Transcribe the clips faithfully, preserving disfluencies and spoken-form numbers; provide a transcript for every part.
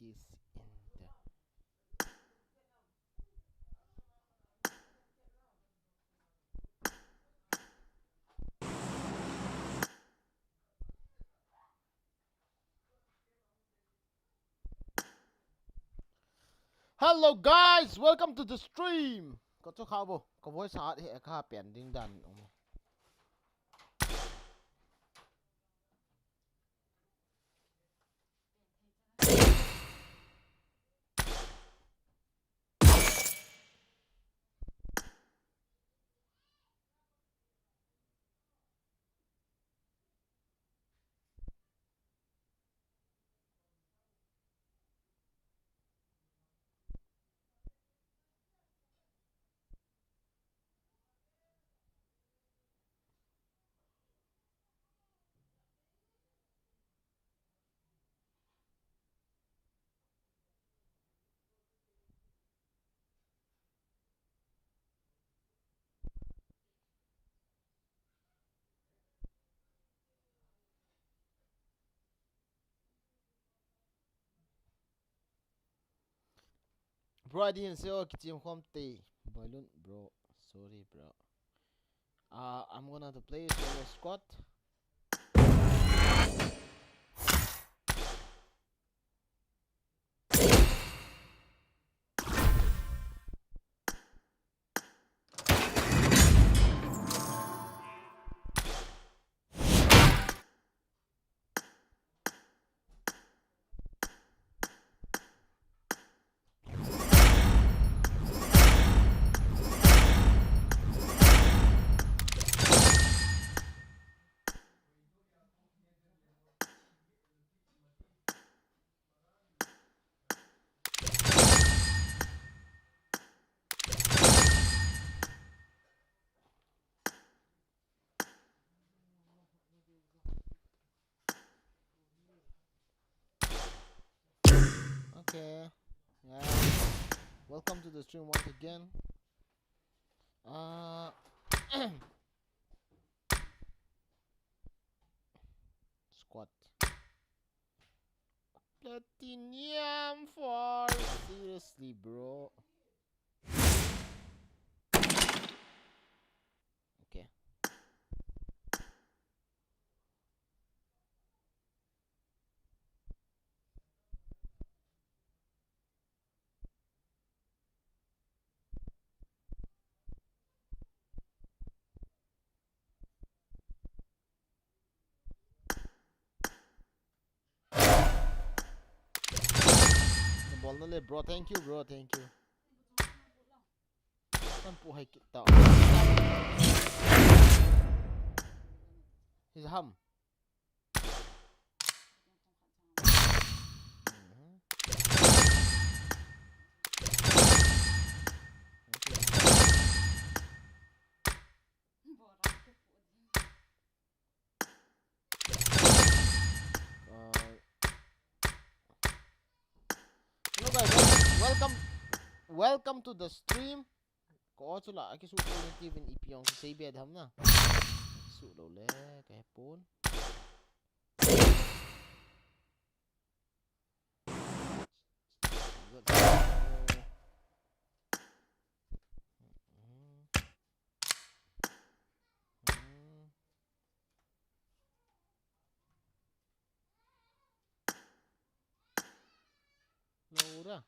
Is in the Hello guys, welcome to the stream. Ka chu kha bo, ka voice hat he ka pen ding dan um. Bro, I didn't say okay, team home te. Balloon, bro. Sorry, bro. Uh, I'm gonna have to play solo squad. Okay. Yeah. Welcome to the stream once again. Uh, squad. Platinum four. Seriously, bro. Okay. Bol na le, bro. Thank you, bro. Thank you. Kan pu hai kita. He's a ham. Uh, hello guys, wel-, welcome, welcome to the stream. Ko chu la, aki su ko ni ti vin ipi ong sei be dham na. Su lo le, ka he pon. Laura.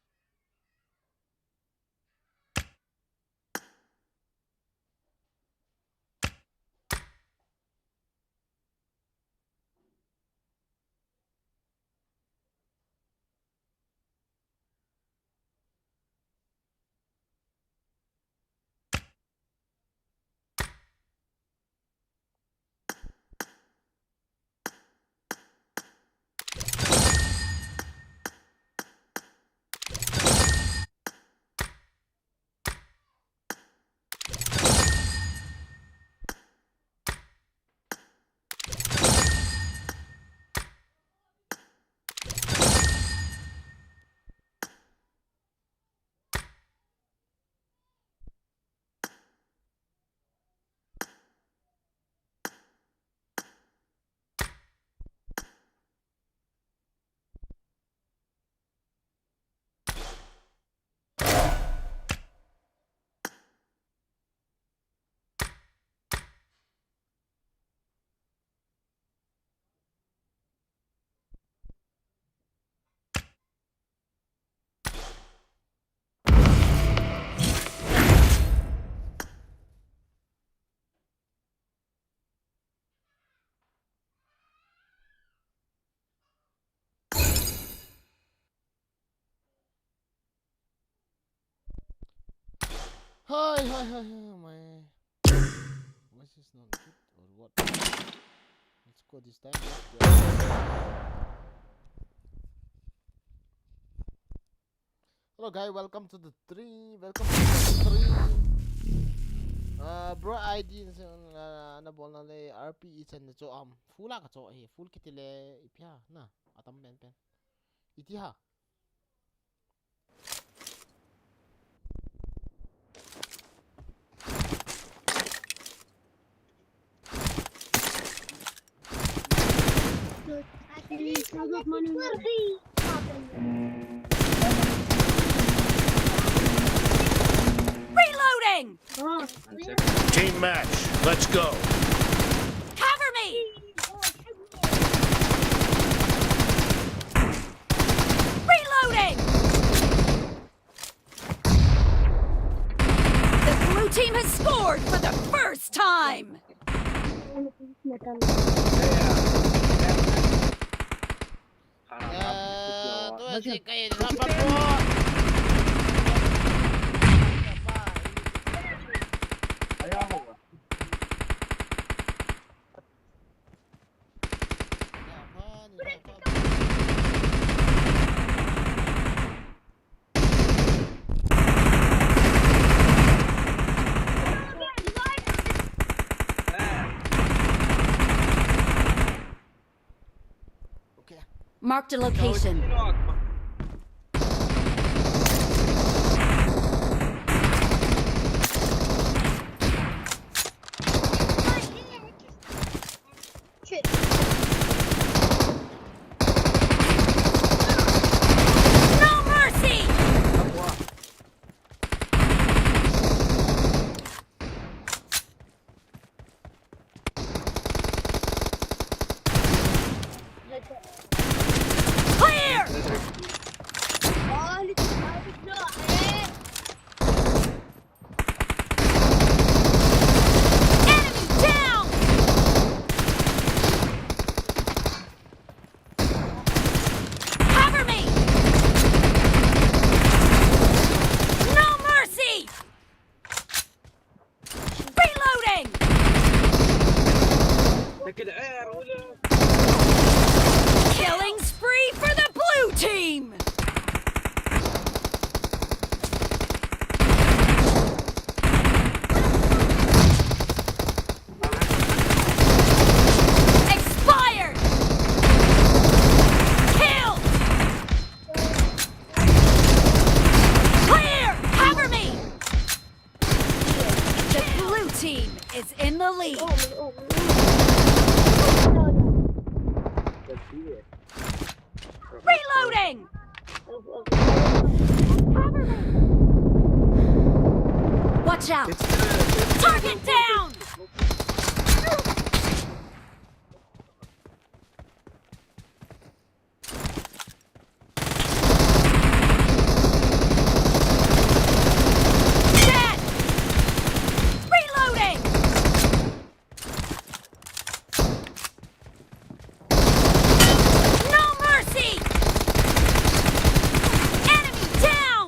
Hi, hi, hi, hi, my voice is not good or what? Let's go this time. Let's go. Hello guys, welcome to the three. Welcome to the three. Uh, bro, I D na, na, na bolna le R P E chan na cho am. Full a ka cho hi, full kiti le ipi ham na. Atam pen pen. Iti ham. Reloading! Team match, let's go. Cover me! Reloading! The blue team has scored for the first time! Marked a location. No mercy! Clear! Enemy down! Cover me! No mercy! Reloading! Killing spree for the blue team! Expired! Killed! Clear! Cover me! The blue team is in the lead. Reloading! Cover me! Watch out! Target down! Dead! Reloading! No mercy! Enemy down!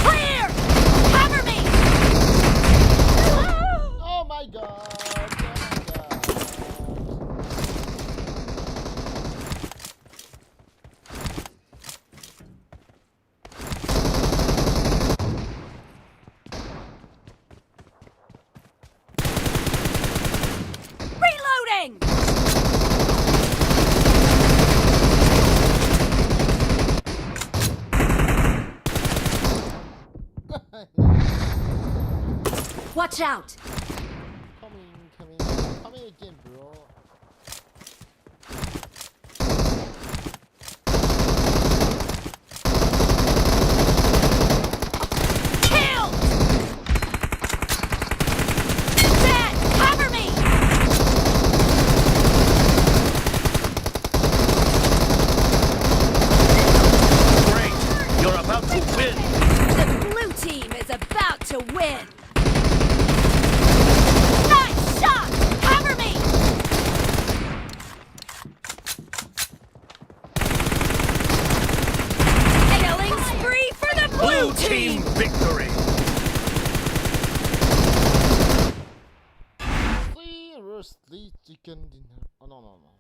Clear! Cover me! Oh my God! Oh my God! Reloading! Watch out! Coming, coming, coming again, bro. Killed! Dead! Cover me! Great! You're about to win! The blue team is about to win! Team victory. Seriously, chicken dinner. Oh, no, no, no.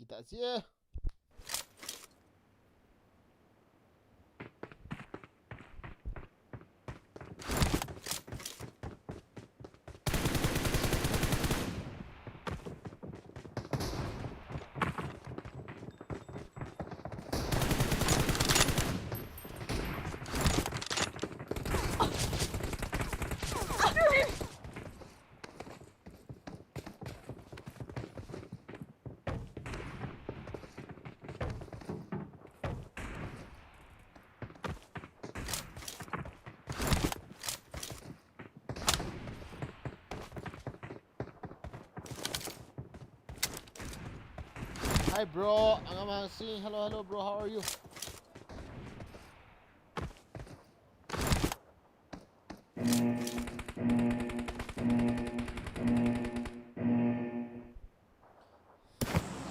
Kita sia. Hi, bro. Angam Hangsi. Hello, hello, bro. How are you?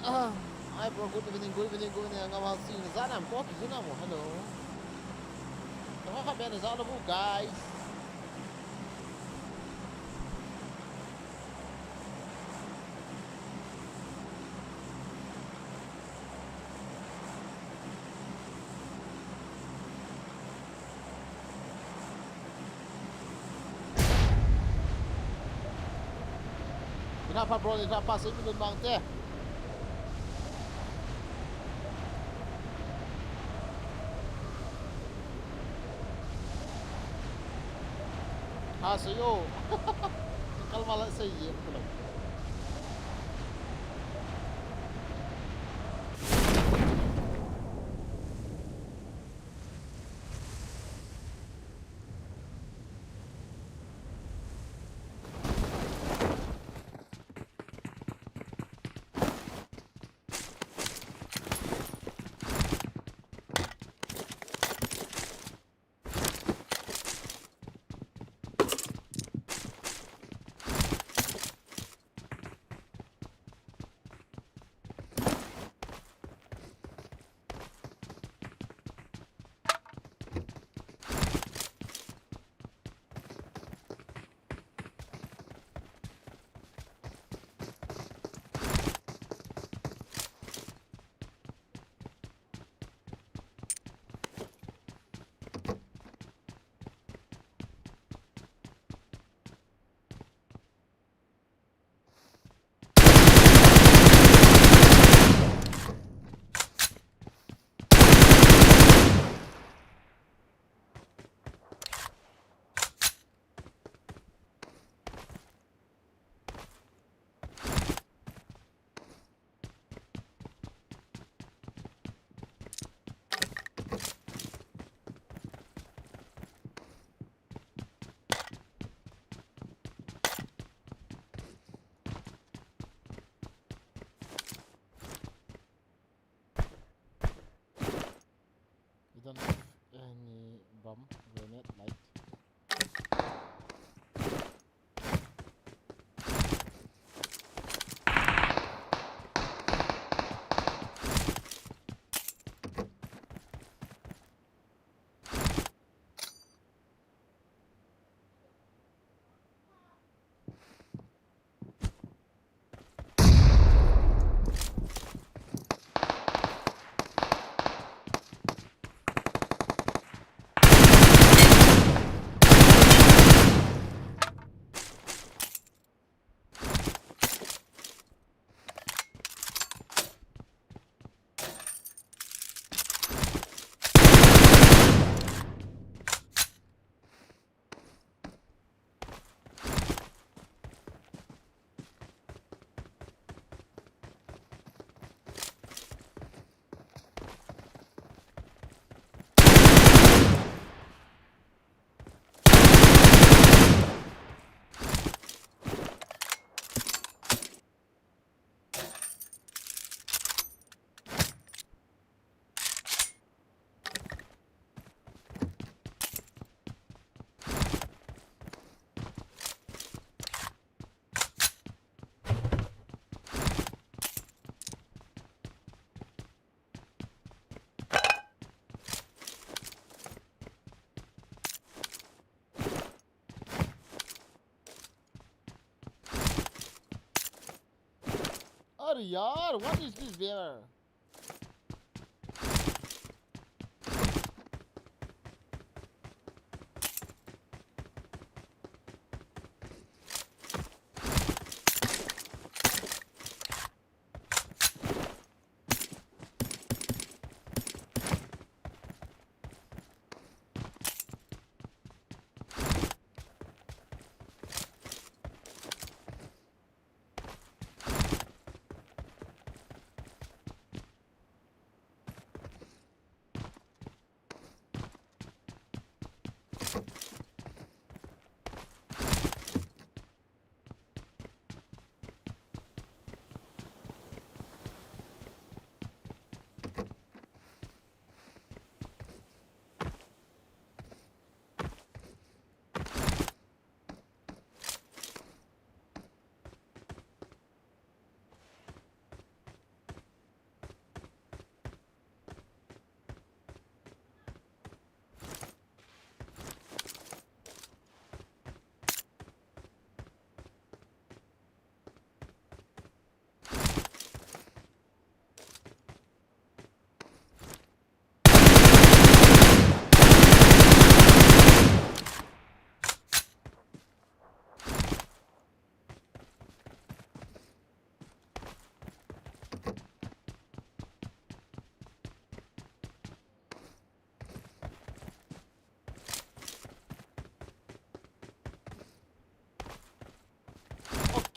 Ah, hi, bro. Good evening, good evening, good evening. Angam Hangsi. Najah nam ko kijih nam mo. Hello. Kha kha be najah lou bu, guys. Ina pha, bro, ina pha, sei minun mang te. Ha, sei o. Kalma la sei ye, ko lo. यार, what is this bear?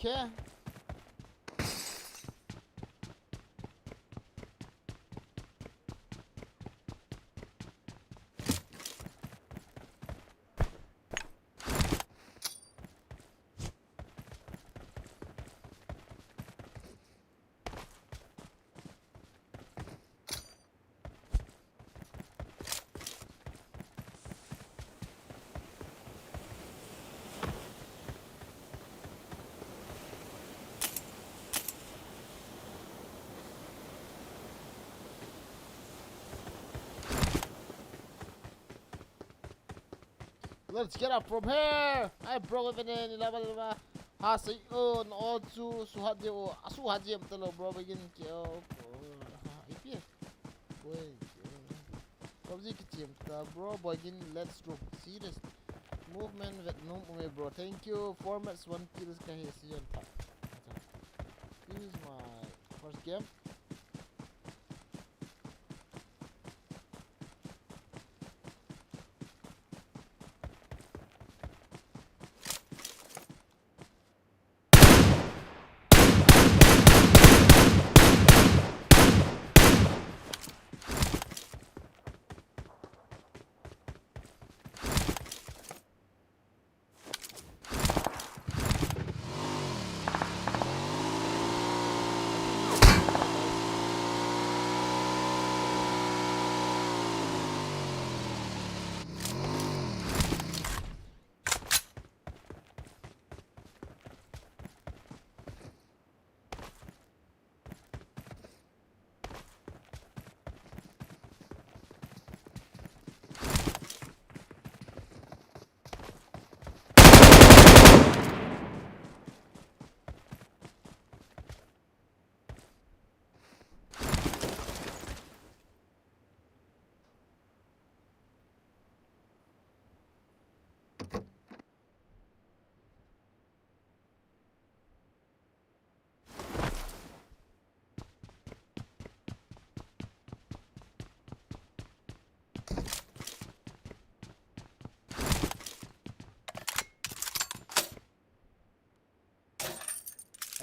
Okay. Let's get up from here. I broke even in lava lava. Ha sei o no chu suhat je o, asuhat je am talo bro, begin ke o. Ipi. Boy. PUBG ki team ta bro, boy gin, let's go. Serious. Movement vet nom ume bro. Thank you. Four match, one kills ka he season ta. This is my first game.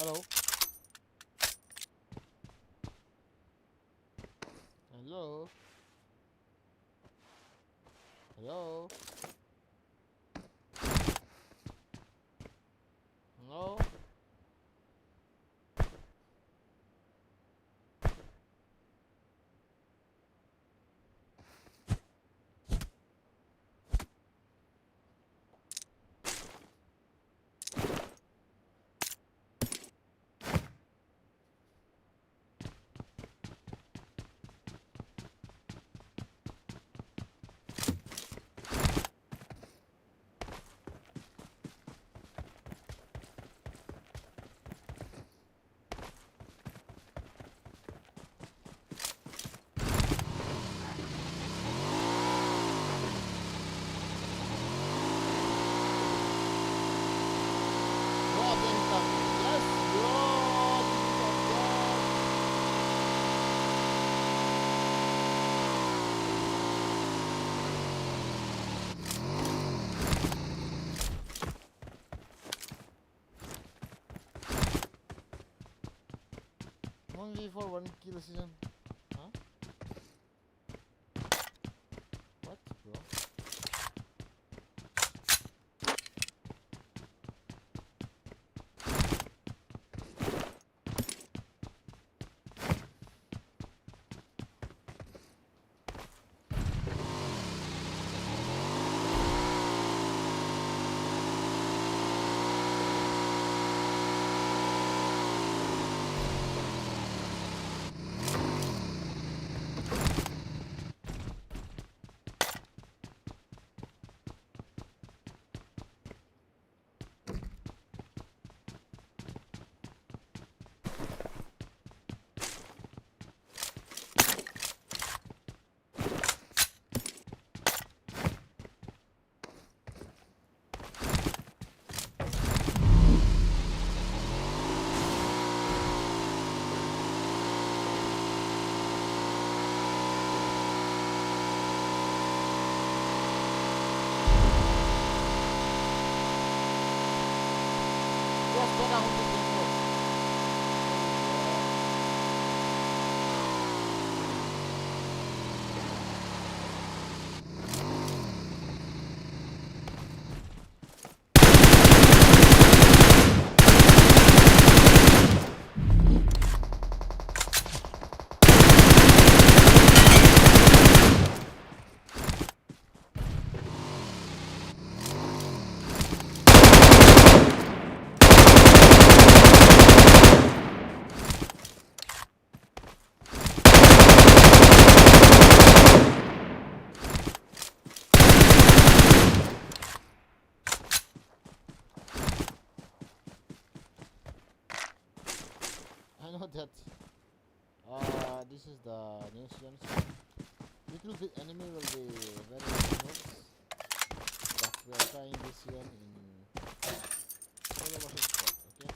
Hello. Hello. Hello. Hello. One v four, one kill season. Huh? What, bro? I know that. Uh, this is the new season. Little bit enemy will be very close, but we are trying this season in solo versus squad, okay?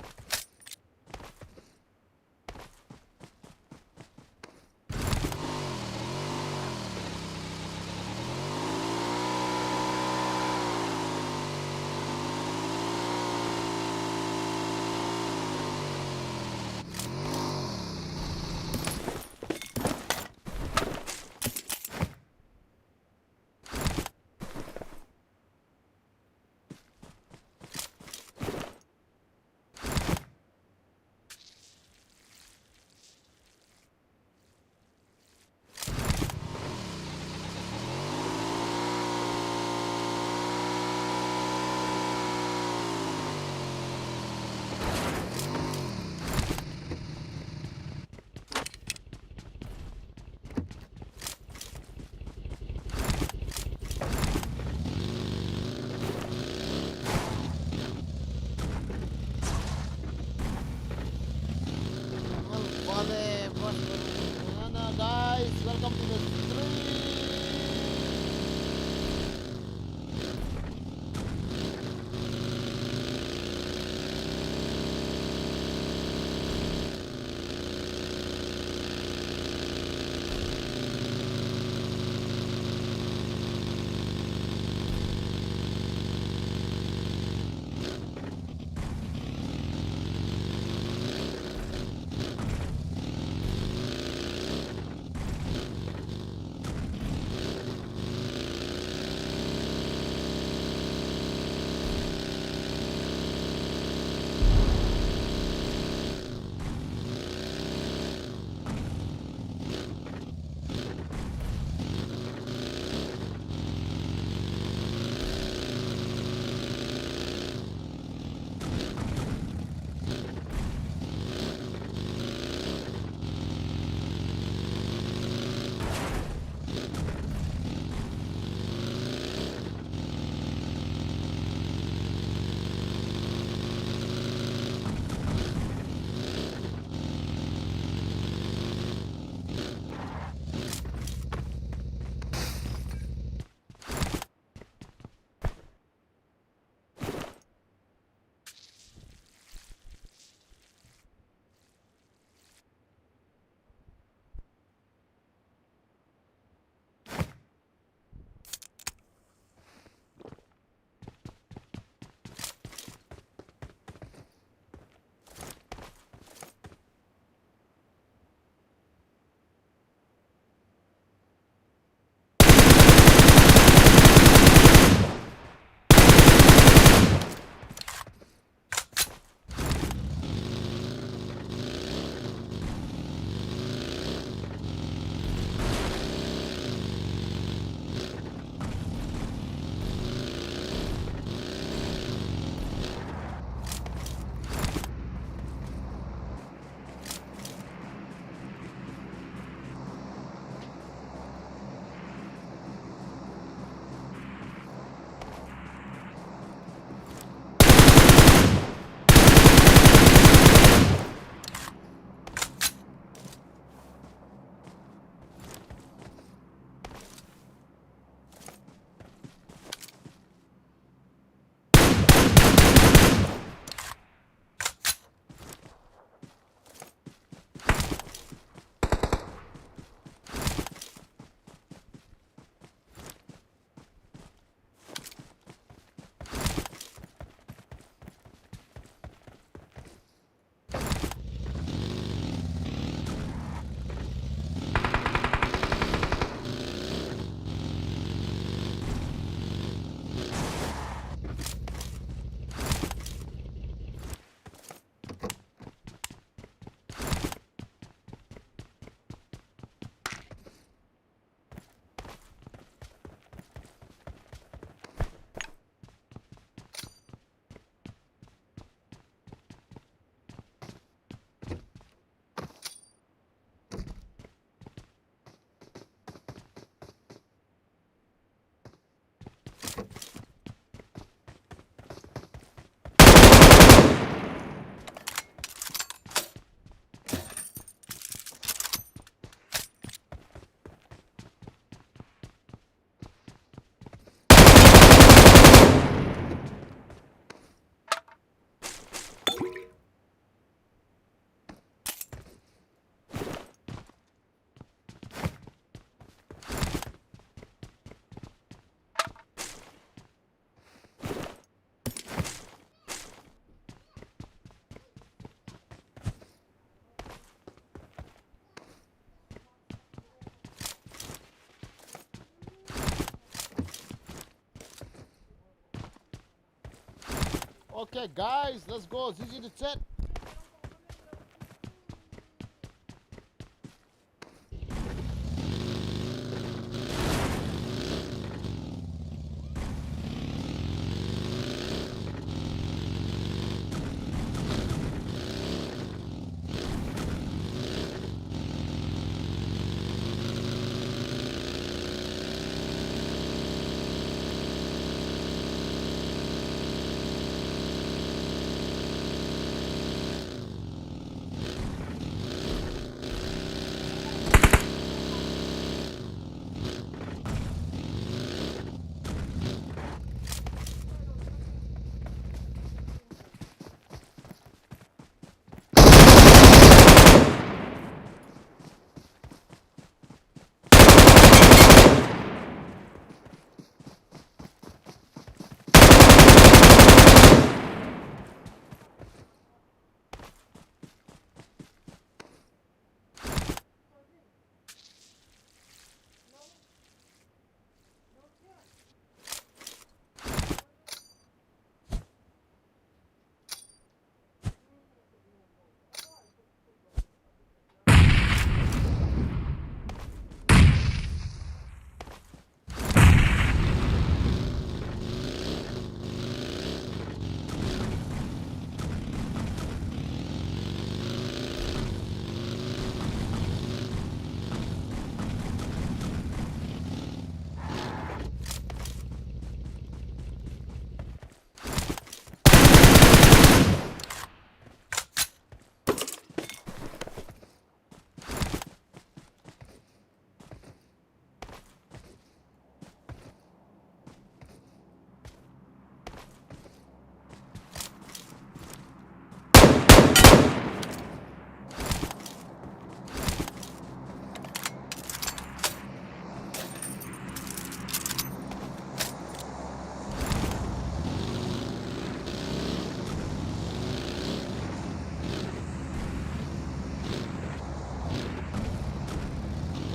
Okay, guys, let's go. G G to chat.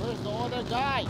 Where's the other guy?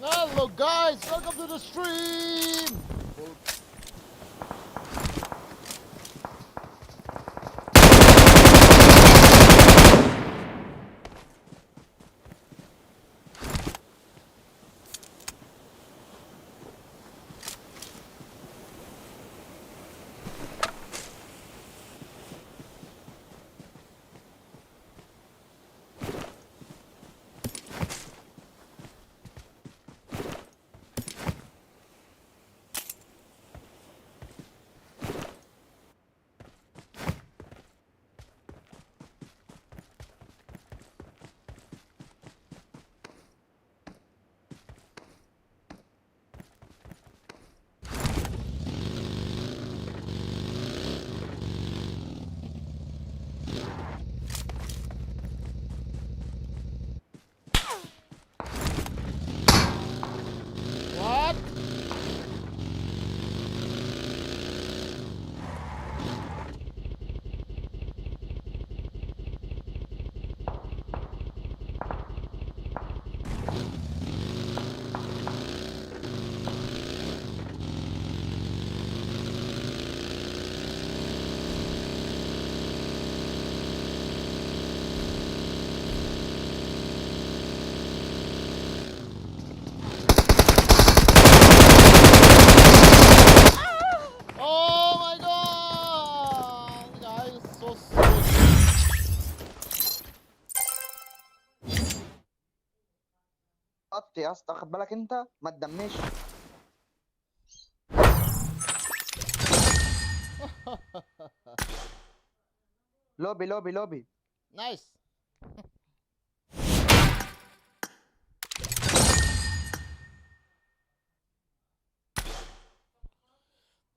Hello guys, welcome to the stream. يا اسطى، خد بالك انت ما تدمش. Lobby, lobby, lobby. Nice.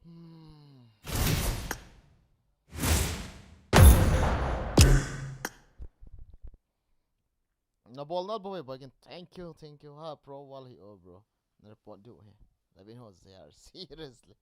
Hmm. Na bol na bol ba kin. Thank you, thank you. Ha, pro wall hi o, bro. Na report diu hi. Na bin ho zia, seriously.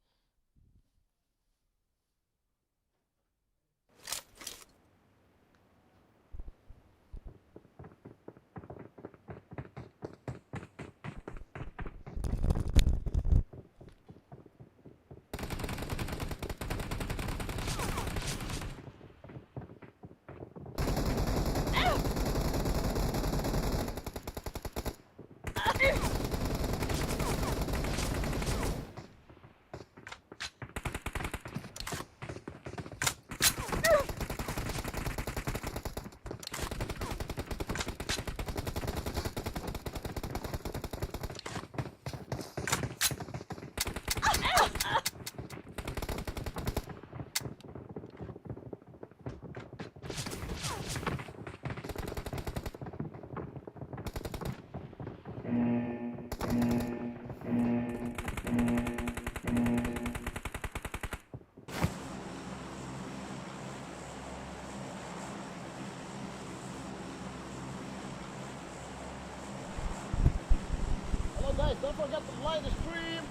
Hello guys, don't forget to like the stream.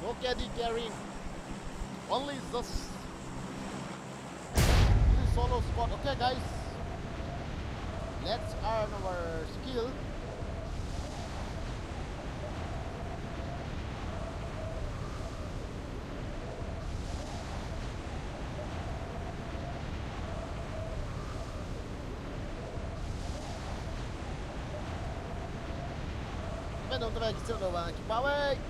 No K D carrying. Only just This is solo squad. Okay, guys. Let's earn our skill. Menom tawh kichil lo vang kipa ve.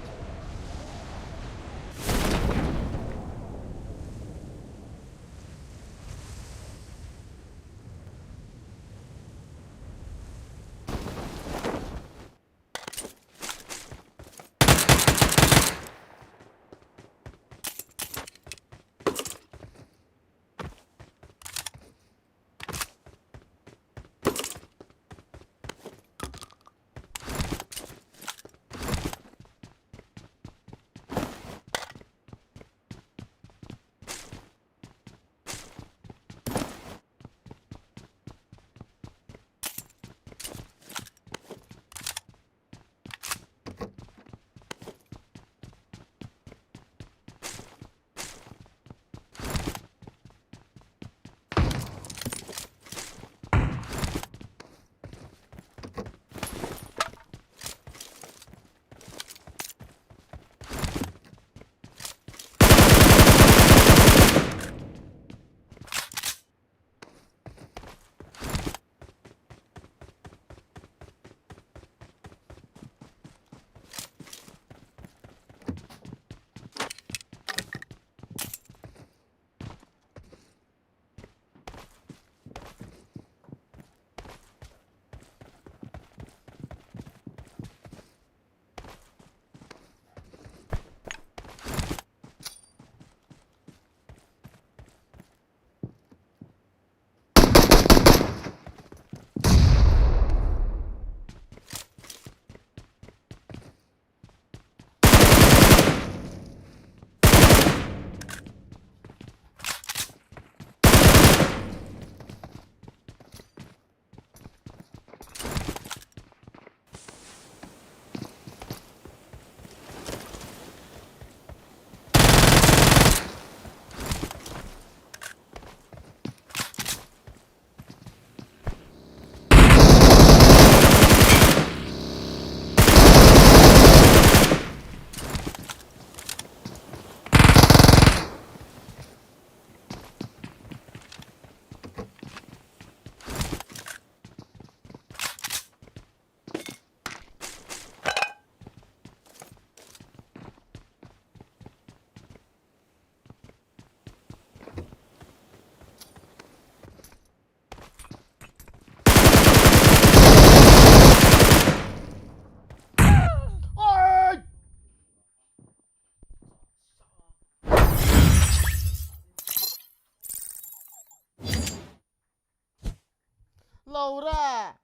Laura.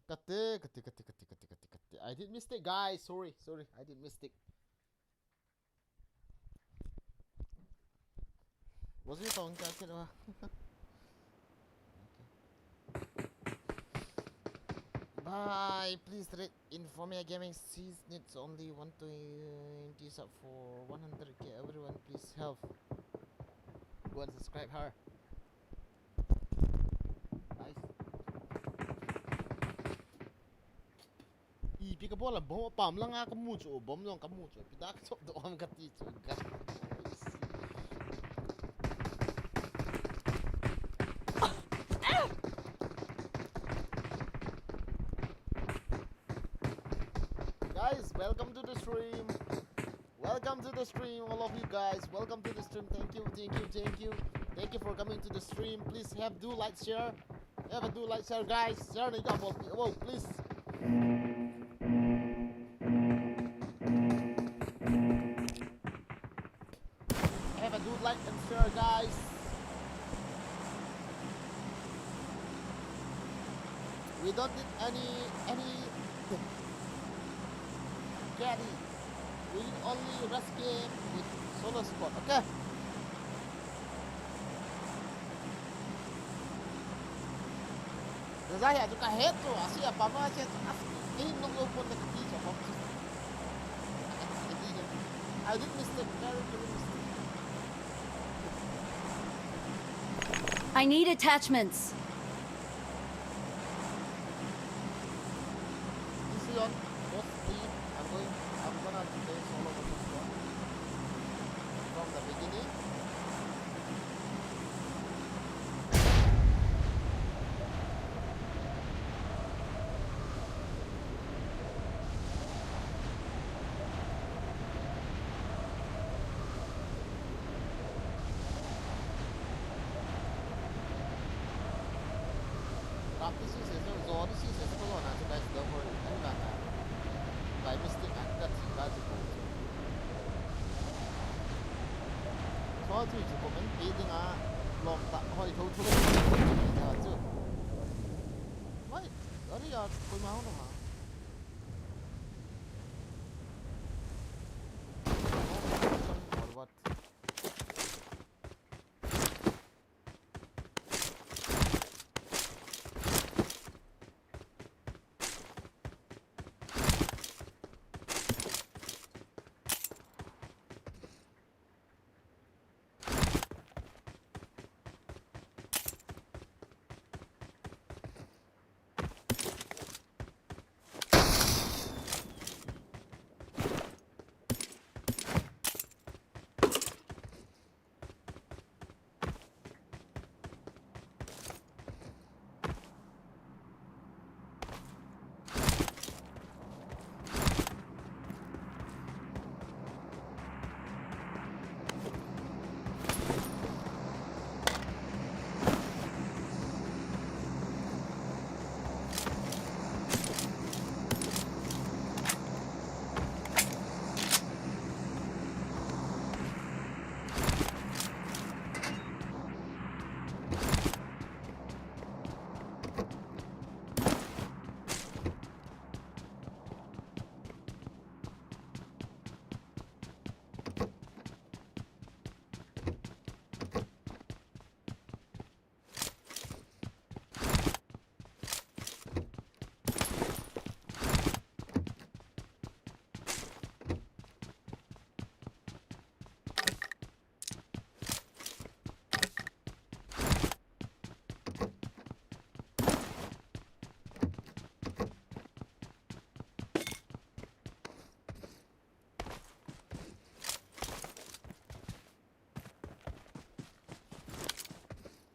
Kate, kate, kate, kate, kate, kate, kate. I did mistake, guys. Sorry, sorry. I did mistake. Was you talking to Akira? Okay. Bye. Please read Informia Gaming. She needs only one twenty sub for one hundred K. Everyone, please help. Go and subscribe her. Nice. Ipi kabol a bomb apam langa kamu chu, bomb jong kamu chu, ipi da kachop doh ham kati chu, ga. Guys, welcome to the stream. Welcome to the stream, all of you guys. Welcome to the stream. Thank you, thank you, thank you. Thank you for coming to the stream. Please have do like, share. Have a do like, share, guys. Share ni ka bol. Oh, please. Have a do like and share, guys. We don't need any, any carry. We only rush game with solo squad, okay? Naja hi aju ka het chu, asi apa ma che chu, as, eh, nok lo pon na kati chu, bom chu. I did mistake, very, very mistake. I need attachments. This is on. Mostly, I'm going, I'm gonna play solo versus squad from the beginning. Practice session, zone session ko zone a chu guys, don't worry. Ani vang a by mistake a kathi ka chu ko chu. Chua chu chu comment pe ding a lom ta hoi tho chu kathi chu, kathi ta chu. Why? Sorry yaar, koi ma ho na ma. Or what?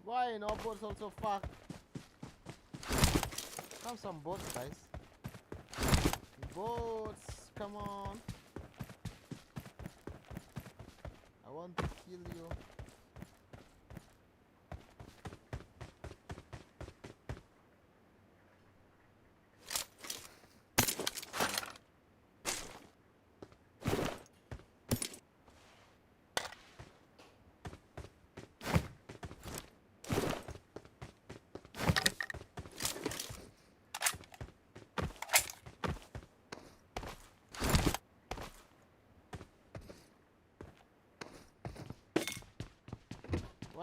Why no bots also, fuck? Come some bots, guys. Bots, come on. I want to kill you.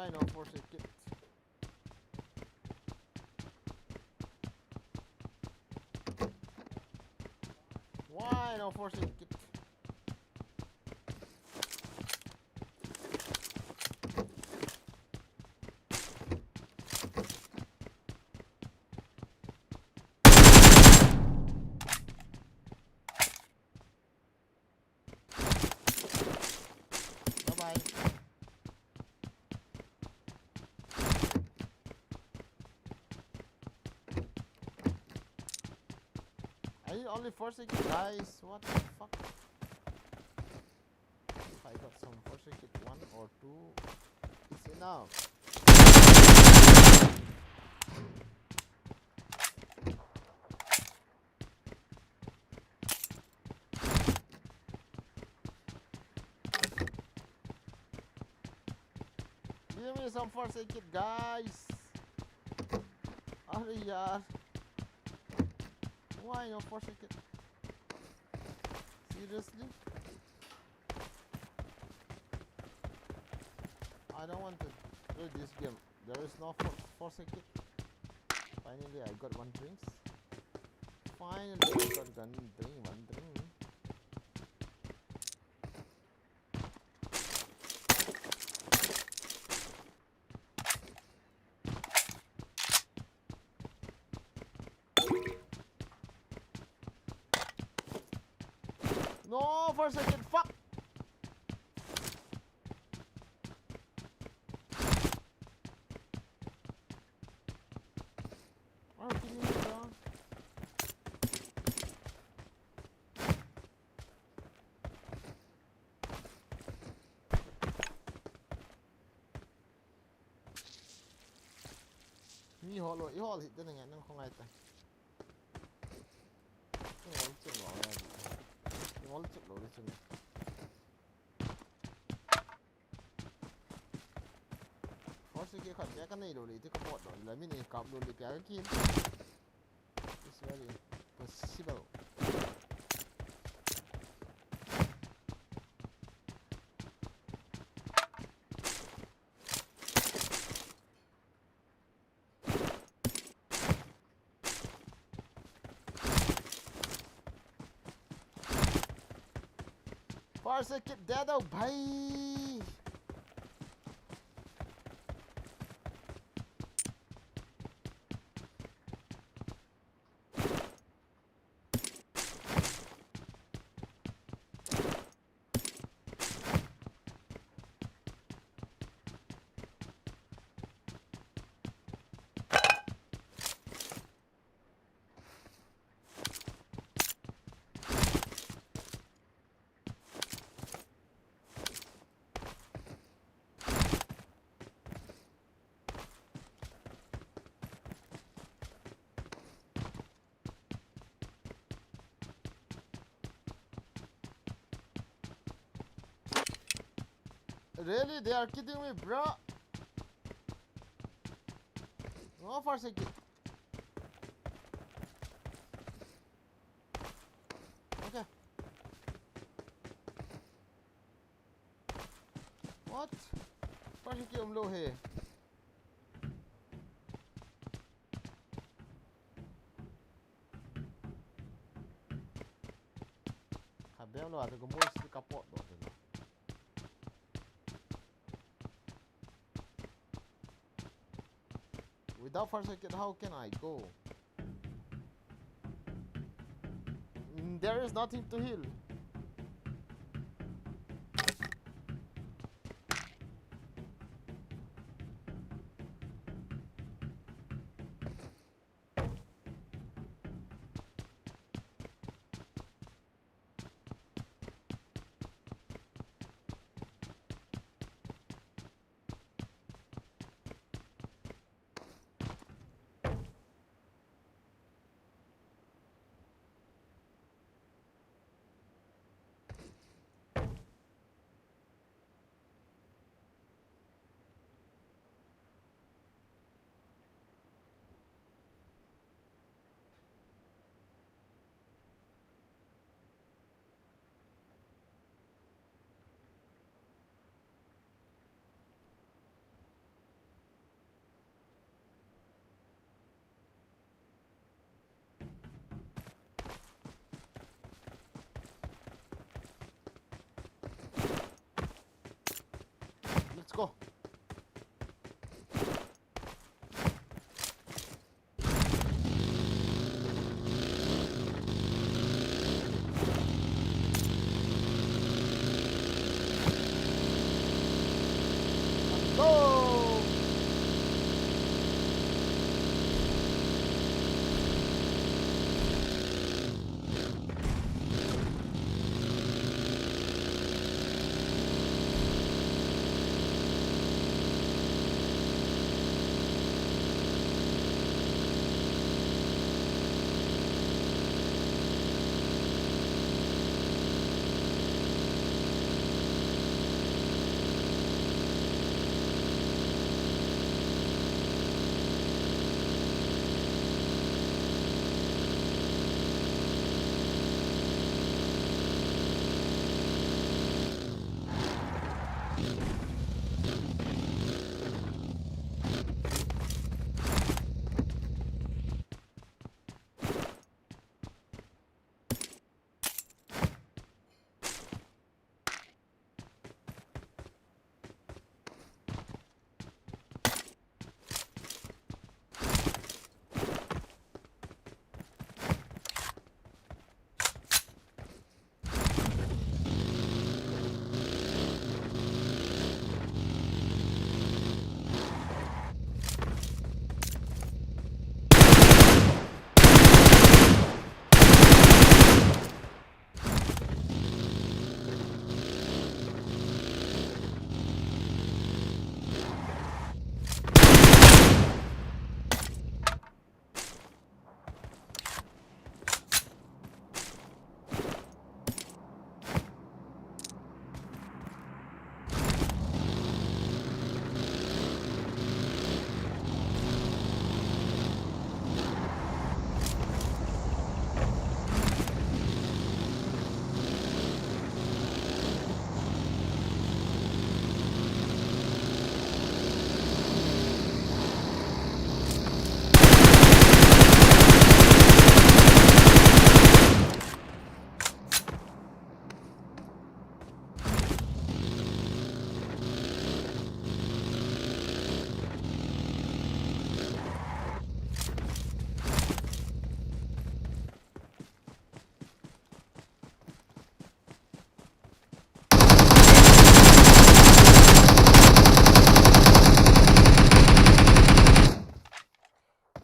Why no force kit? Why no force kit? Bye bye. I need only four seconds, guys. What the fuck? If I got some four seconds, one or two, it's enough. Give me some four seconds, guys. अरे यार, why no four seconds? Seriously? I don't want to play this game. There is no four, four seconds. Finally, I got one drinks. Finally, I got one drink, one drink. No, four seconds, fuck! Ah, kill me, bro. Mi hol lo, i hol hih teng nge nang khongai ta. I hol chim lo ya. I hol chim lo le chim. Hol si ke khat pia ka nei lo le ti ka pot lo le mi nei kap lo le pia ka kin. It's very impossible. Four seconds dead, oh bhai. Really? They are kidding me, bro. No, four seconds. Okay. What? Four seconds umlou hi. Kha bem lo, ate ko mo si ka pot do te lo. Without four seconds, how can I go? Mm, there is nothing to heal.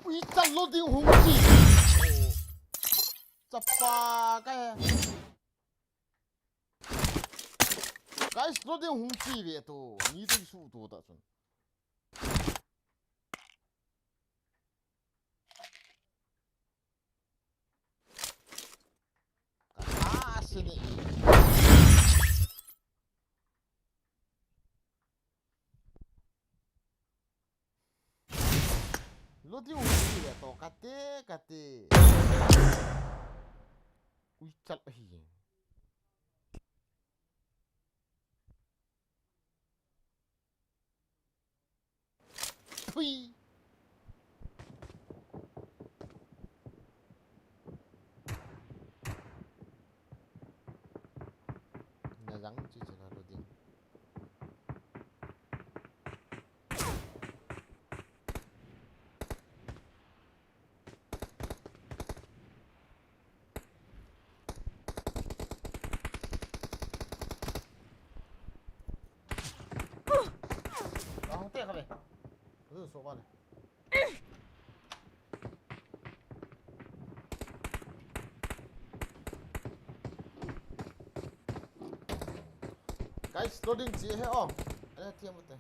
Ui, chalo ding hung chi. Chapa ka he. Guys, lo ding hung chi ve to. Ni to su to ta chun. Ka sini. Lo ding hung chi ve to kate, kate. Ui, chal ahi. Thui. Na jang chi chi na lo ding. Ahung te kha ve. Ru so ba le. Guys, loading chi he o. Ana thiam u te.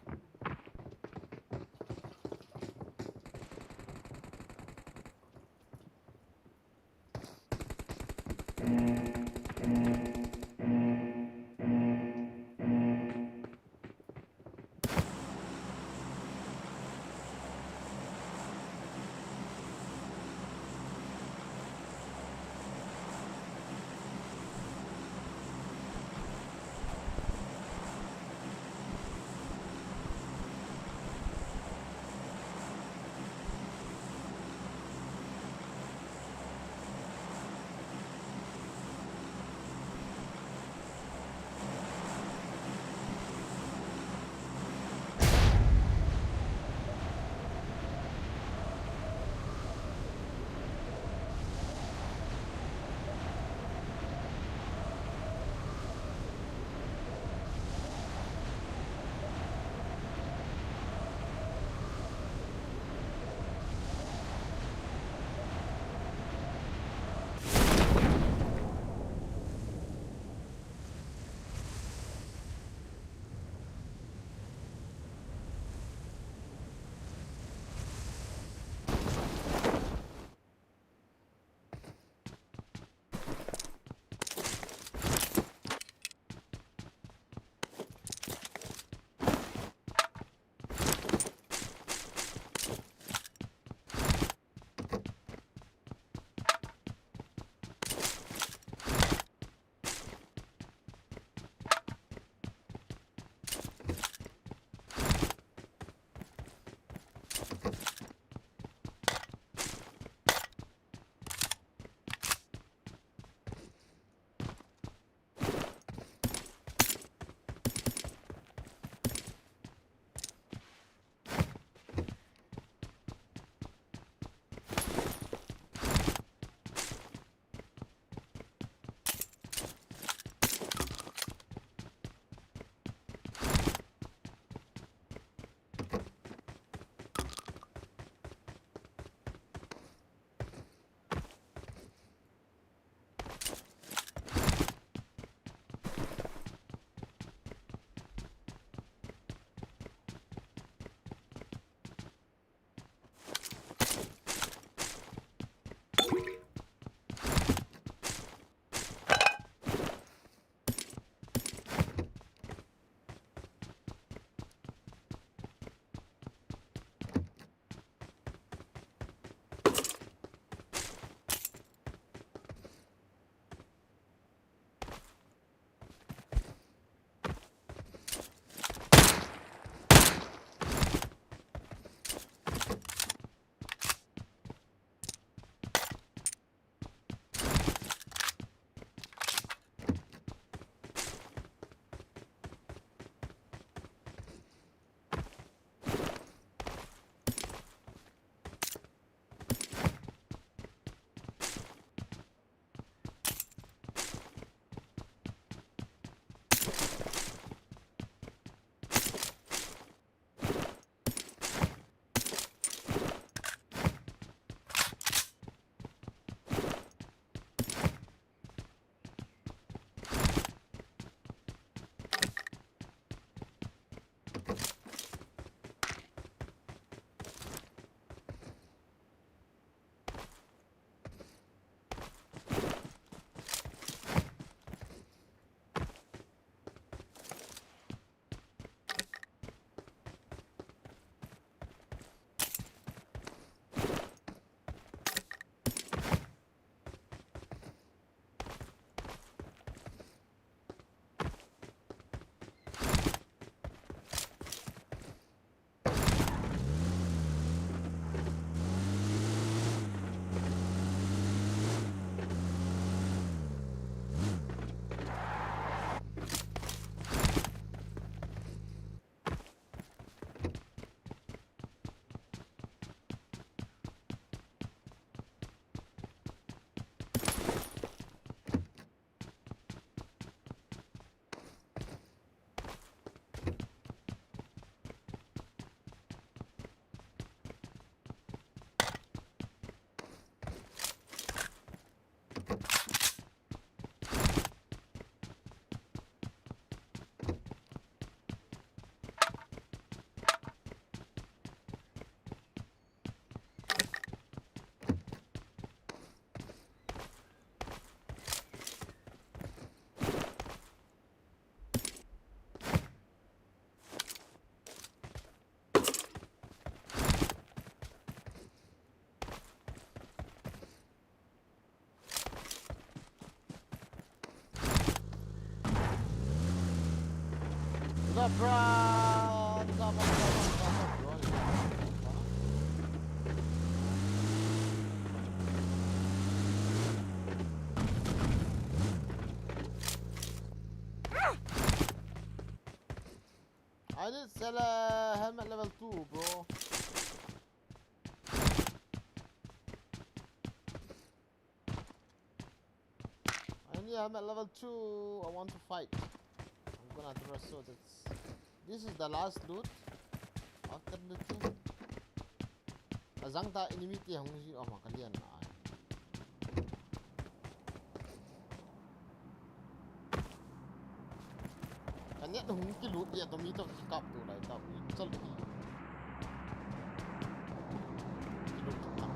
Sabra, sabra, sabra, sabra, sabra. I need sell a helmet level two, bro. I need helmet level two. I want to fight. I'm gonna do a sword. It's, this is the last loot. After looting. Azang ta enemy te hung ji ama kalian na ai. Kaniat hung kilut dia to mi to kikap tu lai ta mi chal hi. Kilut tu ta.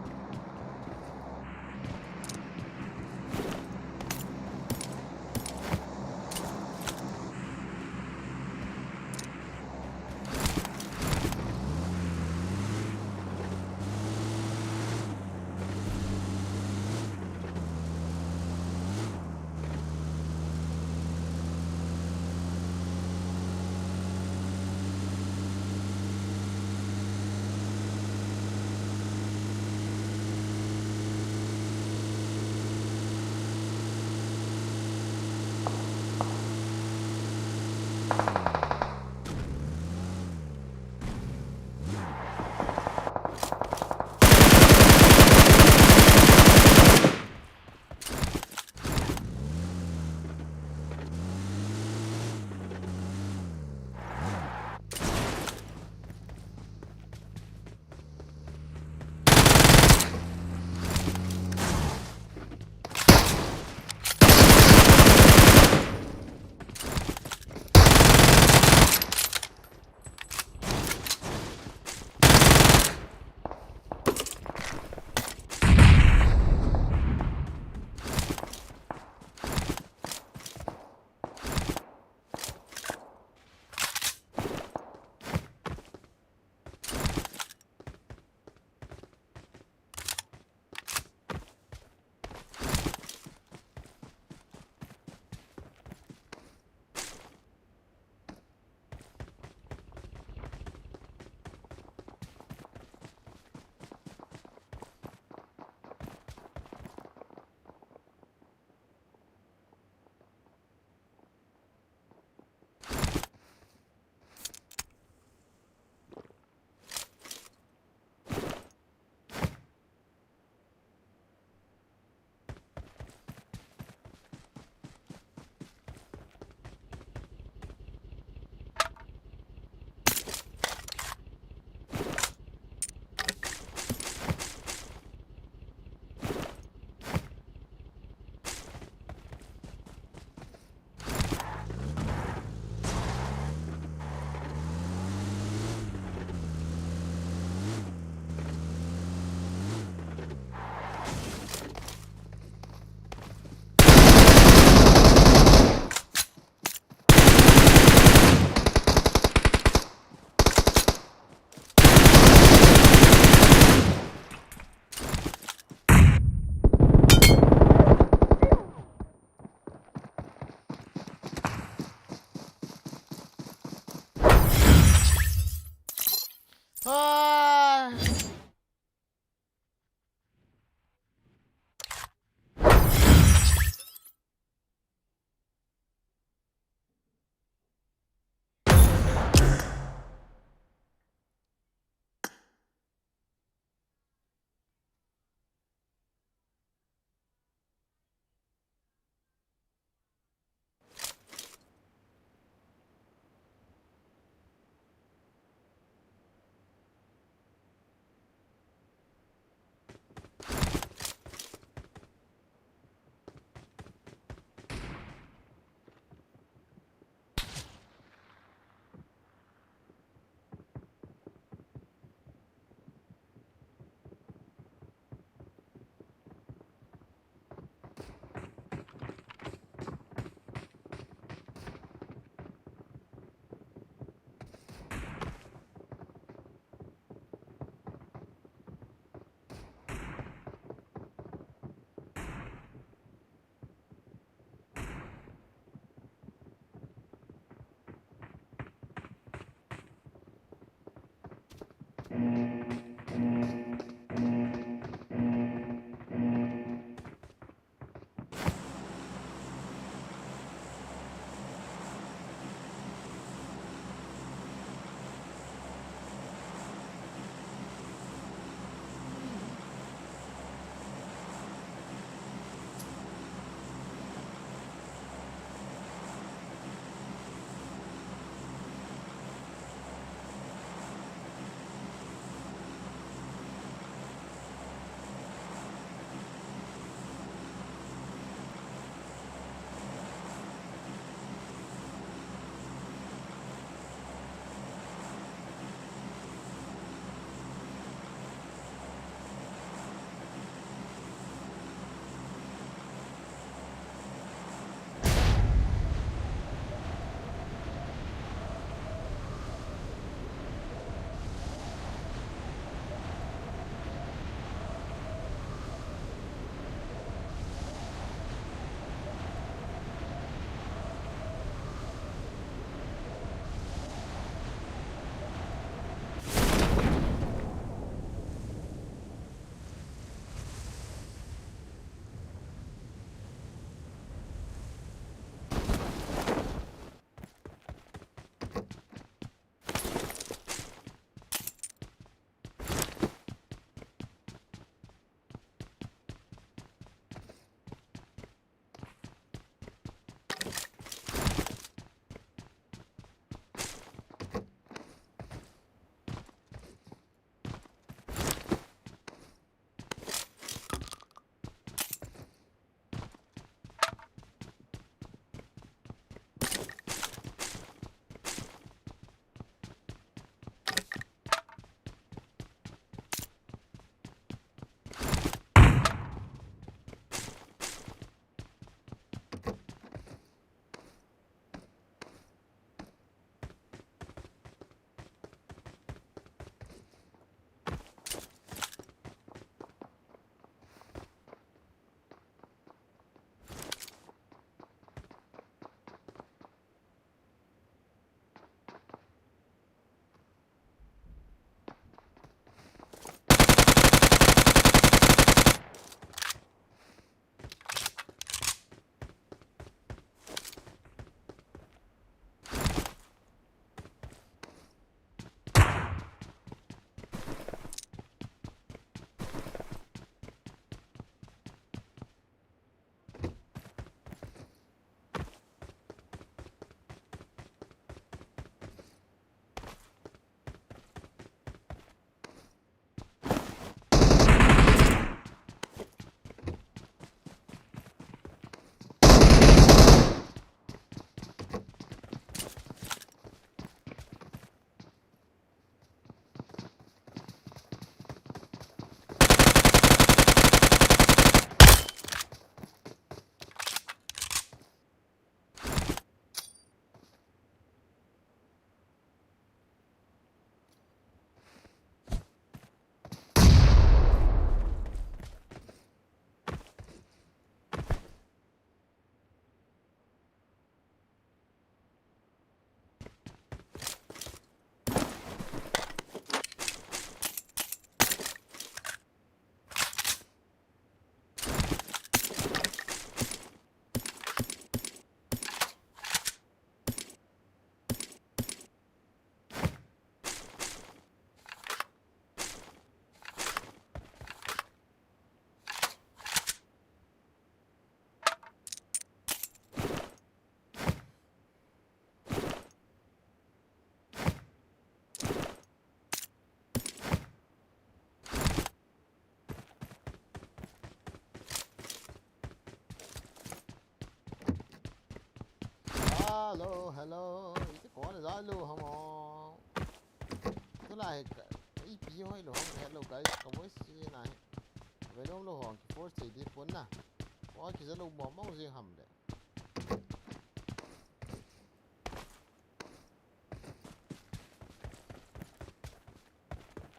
Hello, hello. Iti kon jalo hamo. Tuna hi ka, ipi hoi lo ham, hello guys, ka voice si na hi. Venom lo hong ki force di pon na. Wa ki jalo mo mo jing ham le.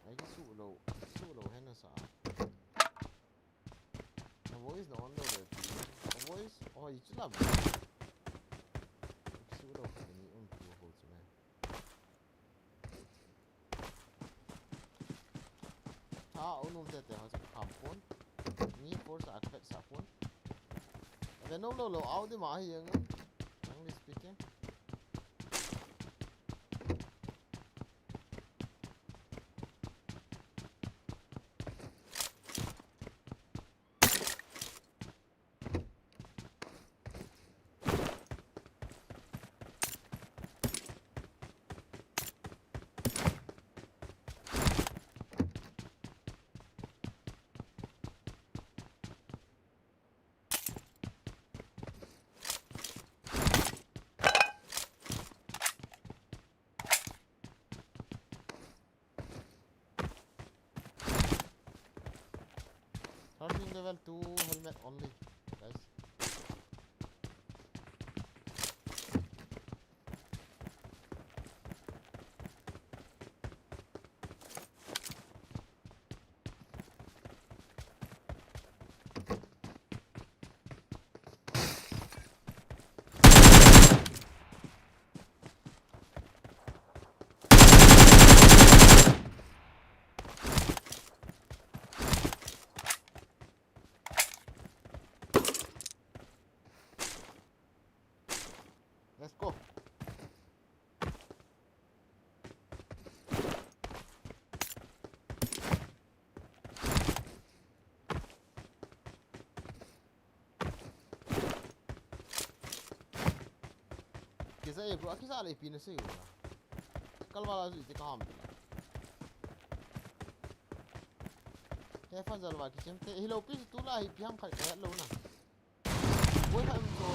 Ai ki su lo, su lo hen na sa. Na voice na on lo le. Na voice, oh, i chu la. Su lo ka ni um tu ho chu na. A, unum tete ho chu kham pon. Mi force a kvet sa pon. Ave nom lou lou, Audi ma hi yang. English speaking. Thirteen level two helmet only, guys. Let's go. Kisa e bro, akisa le pi na sei bro. Kalwala ju iti ka ham pila. He fan jalwa ki chem te, hilou pi tu la hi pi ham khat ka lou na. Boi khat em to.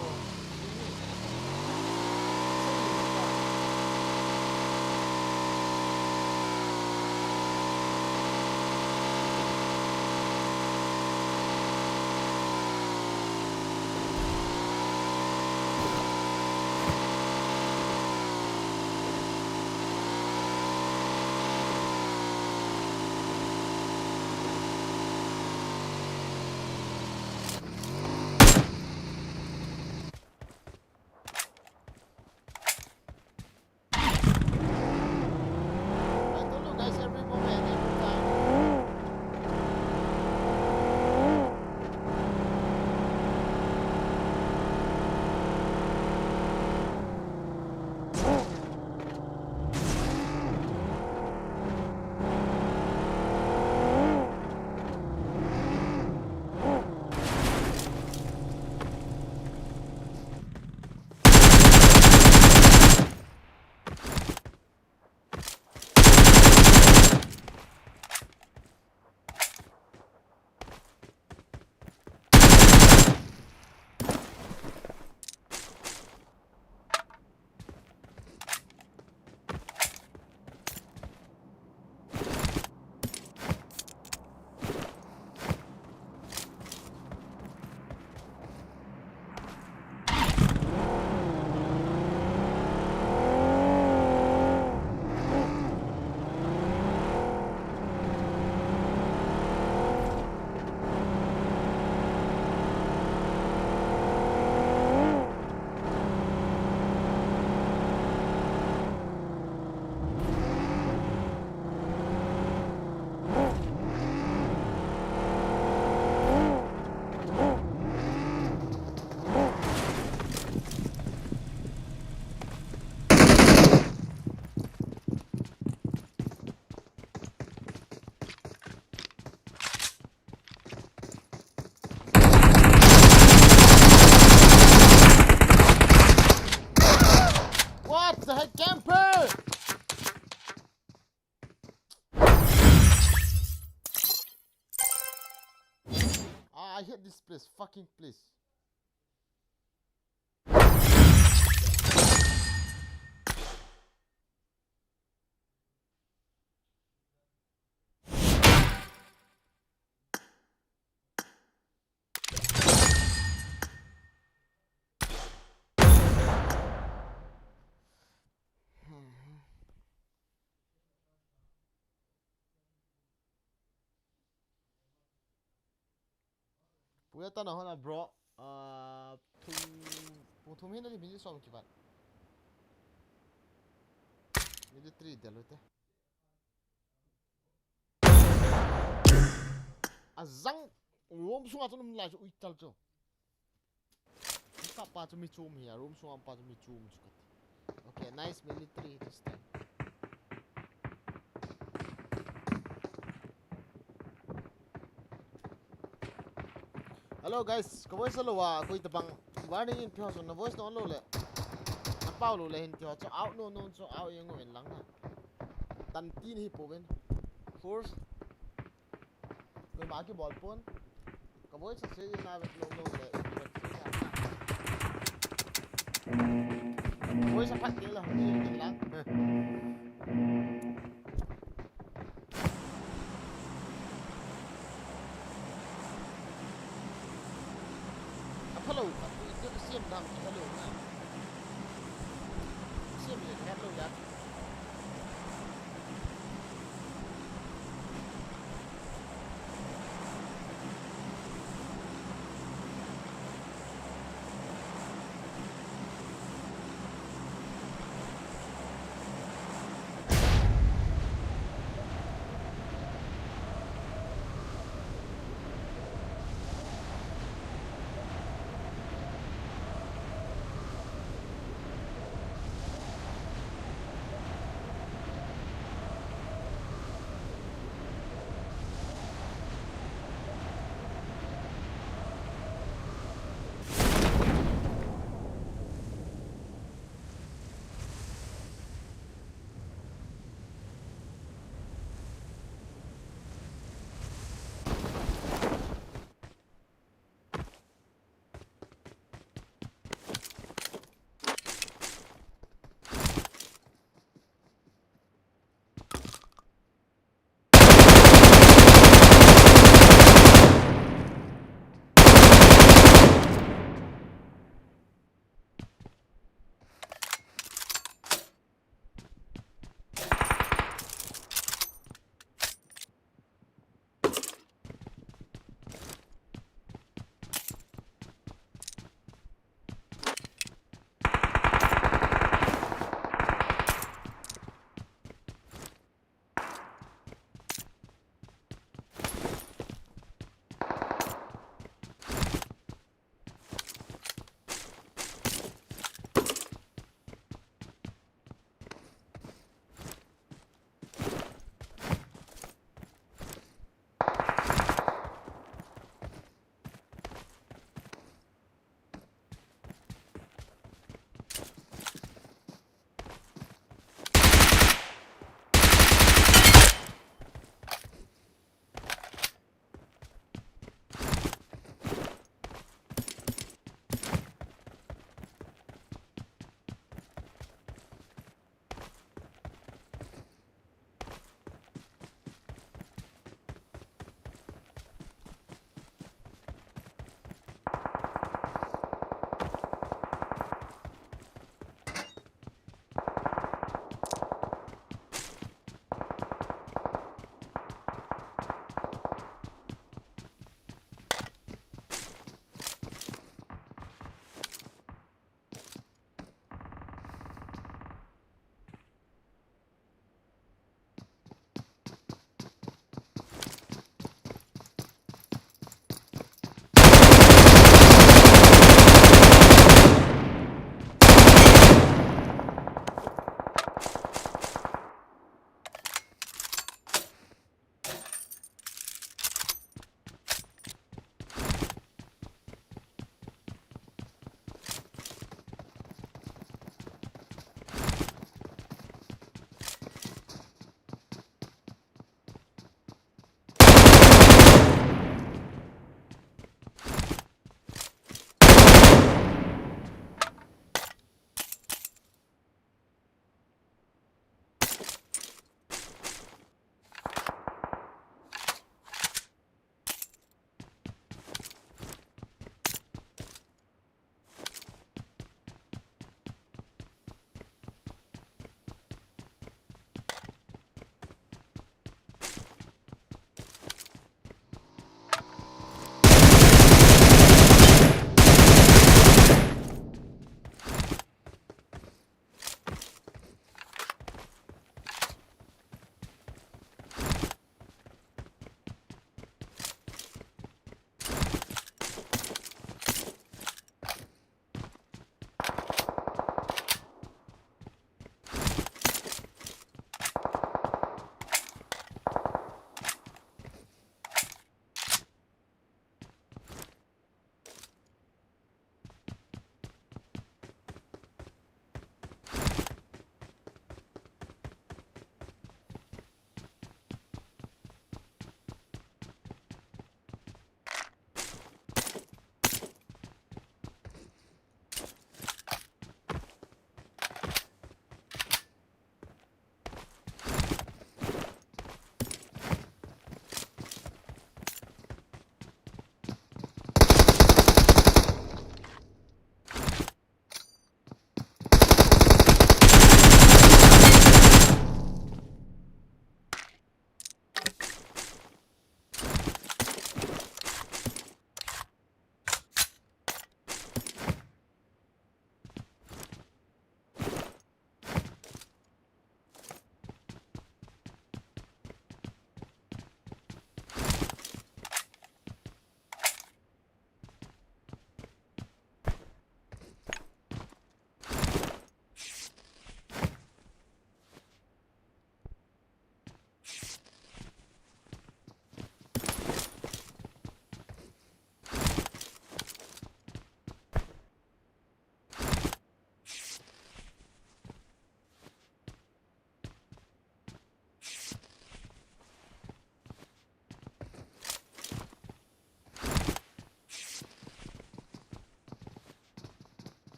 I told you guys, every moment, every time. What the heck, camper? Ah, I hate this place, fucking place. Puya ta na hona, bro. Ah, thum, pung thum hin na ni minute som kibat. Minute three del ute. Azang room sunga chu um lai chu ui tal chu. Ka pa chu mi chom hi a, room sunga pa chu mi chom chu kati. Okay, nice military this time. Hello guys, ka voice alo a, koi tabang warning in phi ho chu na voice no lo le, na pau lo le hin ti ho chu out no no chu out jeng uvin lang na. Tan tin hi pouvin. Force. Koima kibol pon. Ka voice se na vet lo lo le, vet se na. Voice a phat ke la hin lang. Hello, ka tu itu siam dam ki hello na. Siam le hello ya.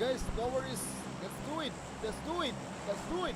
Guys, no worries. Let's do it. Let's do it. Let's do it.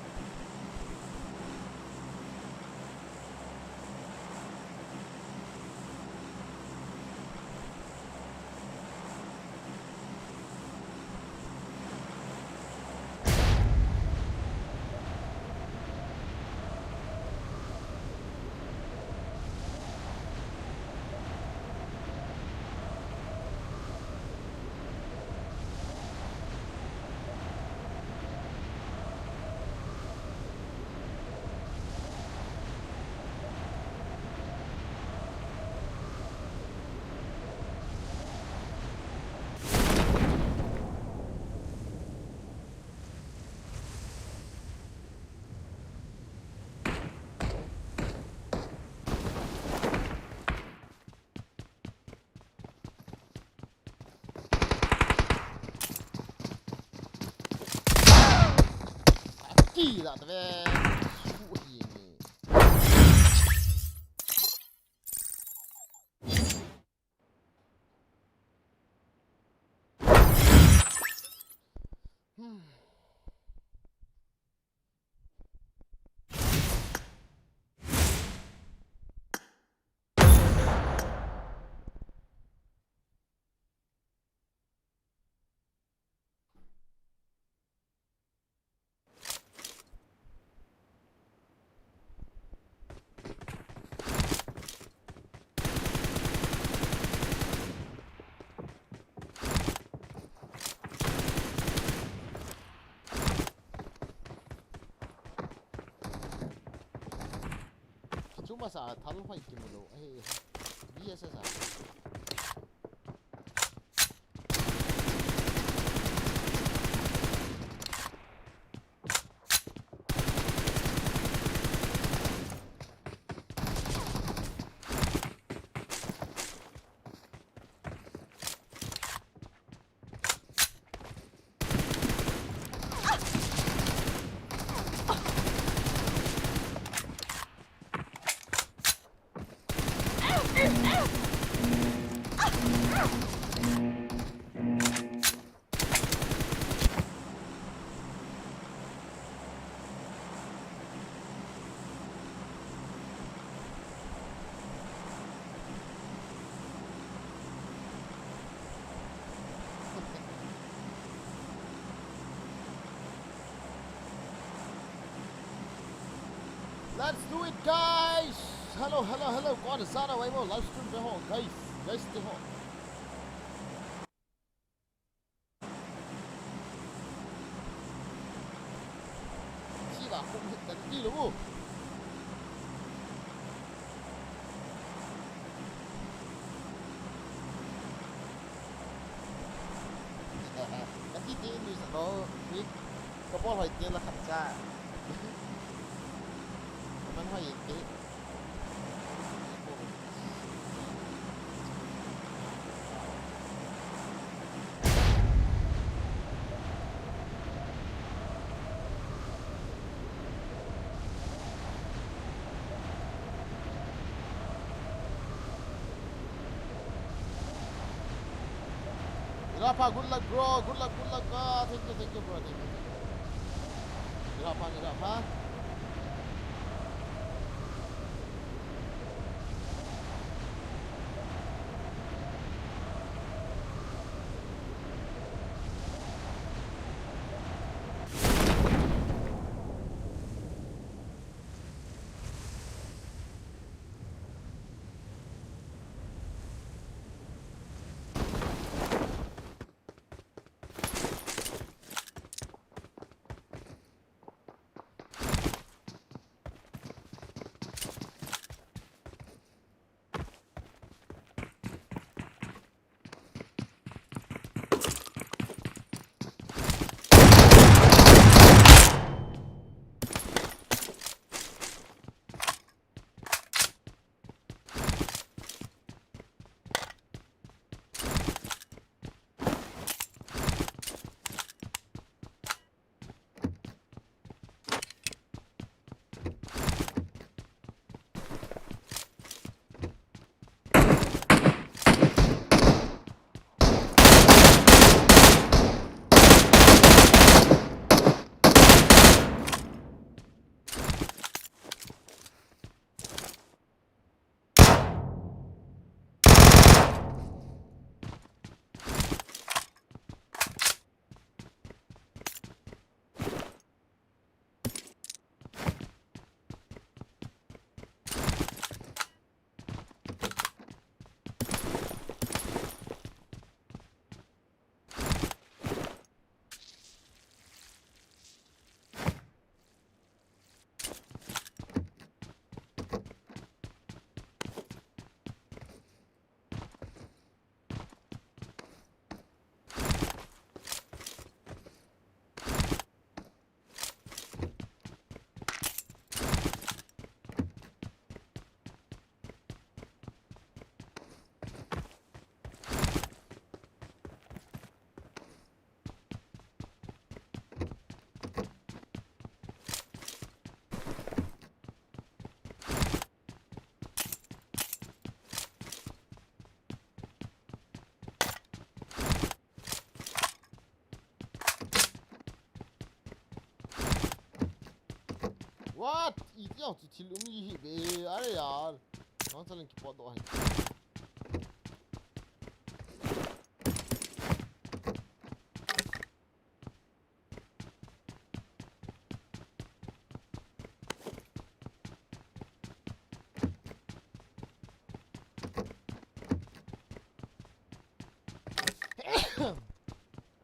Kila tave. Suhi ni. Hmm. Chuma sa thal hoi kimu lou. Ahi. B S S a. Let's do it, guys! Hello, hello, hello. Koi jana vai mo live stream pe ho, guys. Guys, te ho. Sila kum hit tan ti lo. Kati ti ni sa lo, ni ka bol hoi ti la khat cha. Comment hoi ti. Rafa, good luck, bro. Good luck, good luck. Ah, thank you, thank you, bro. Thank you, thank you. Rafa, Rafa. What? Iti jong chu thil um ji hi be. Are yaar. Nang chalang kipot doh ahi.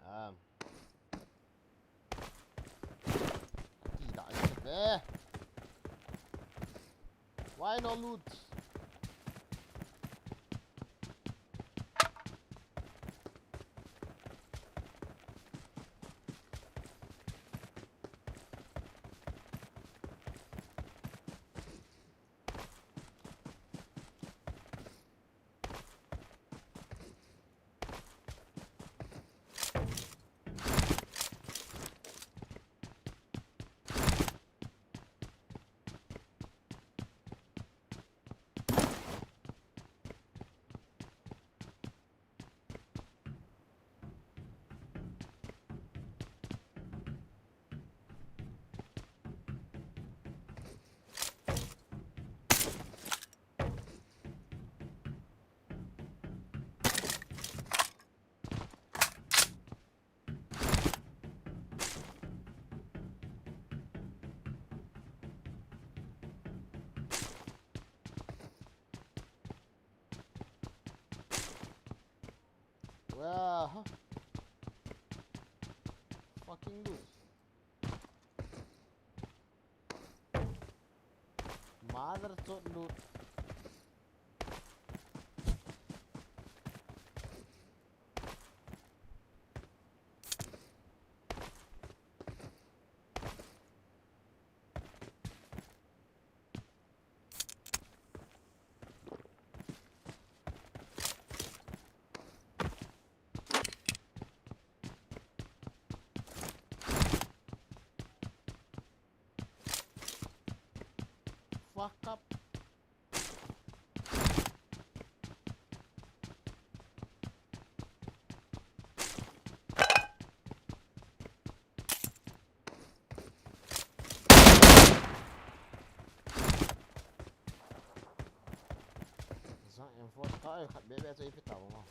Um. Ati dah be. Why no loot? Wow. Fucking loot. Mother chot loot. Fuck up. Zang M four ka ai khat bebe chu ipi tao ma.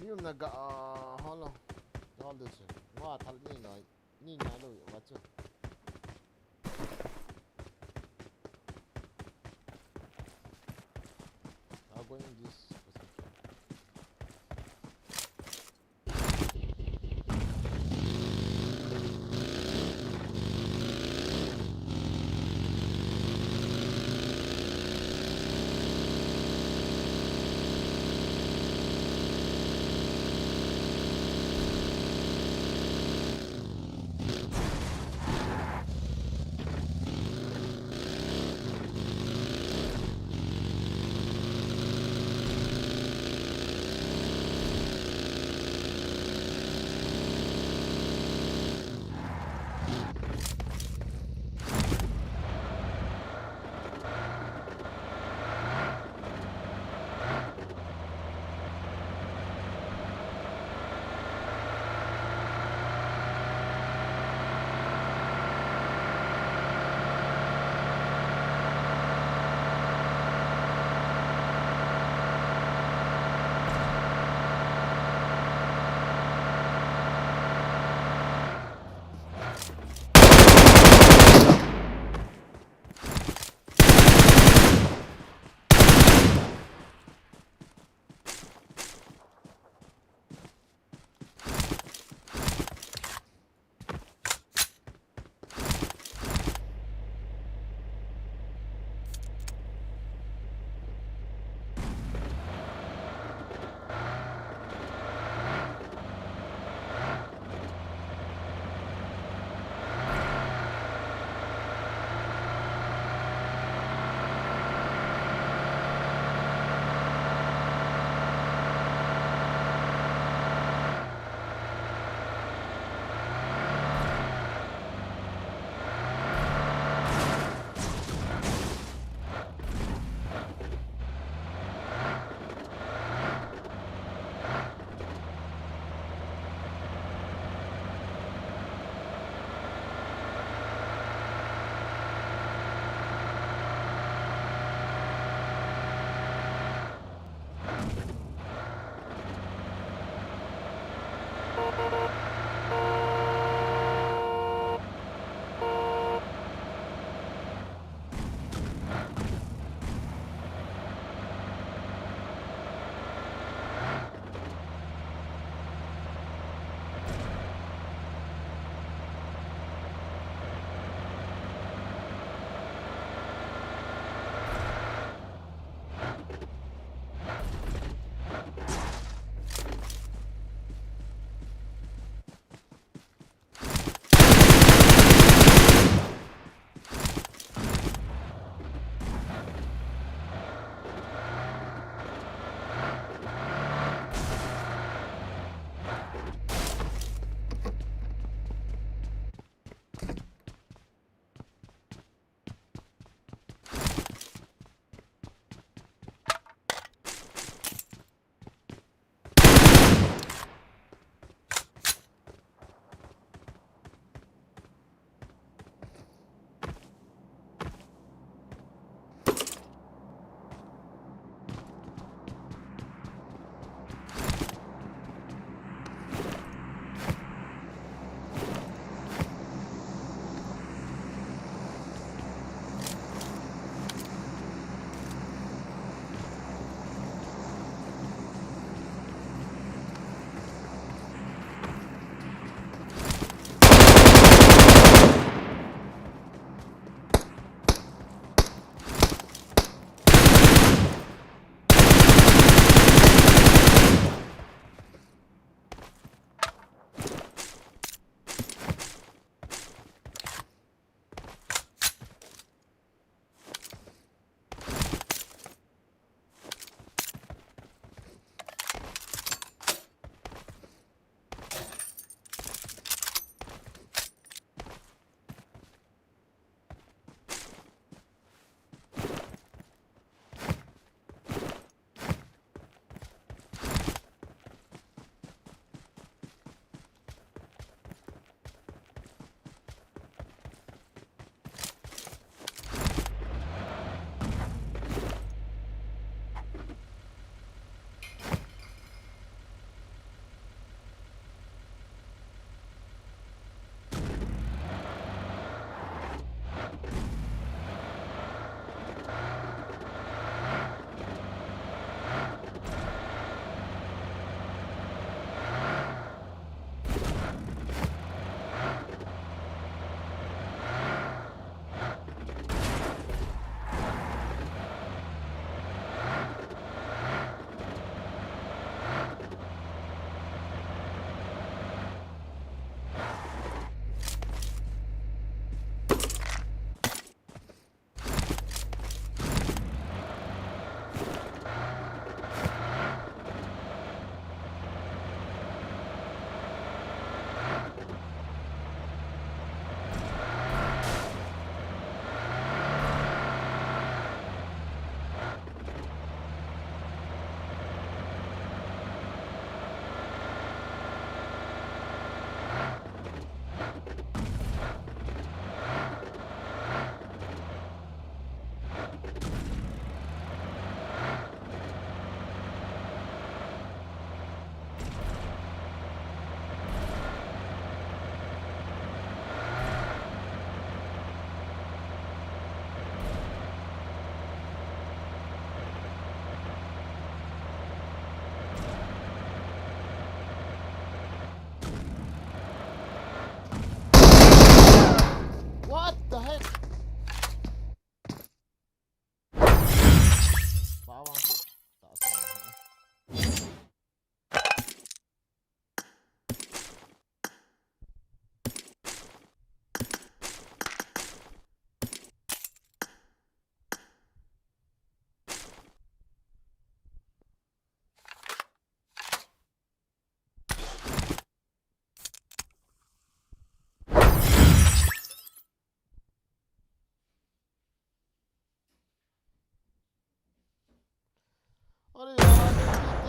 Ni um na ga, ah, hold on. Hold this. Wa thal ni noi. Ni na lo wa chu. I'll go in this position.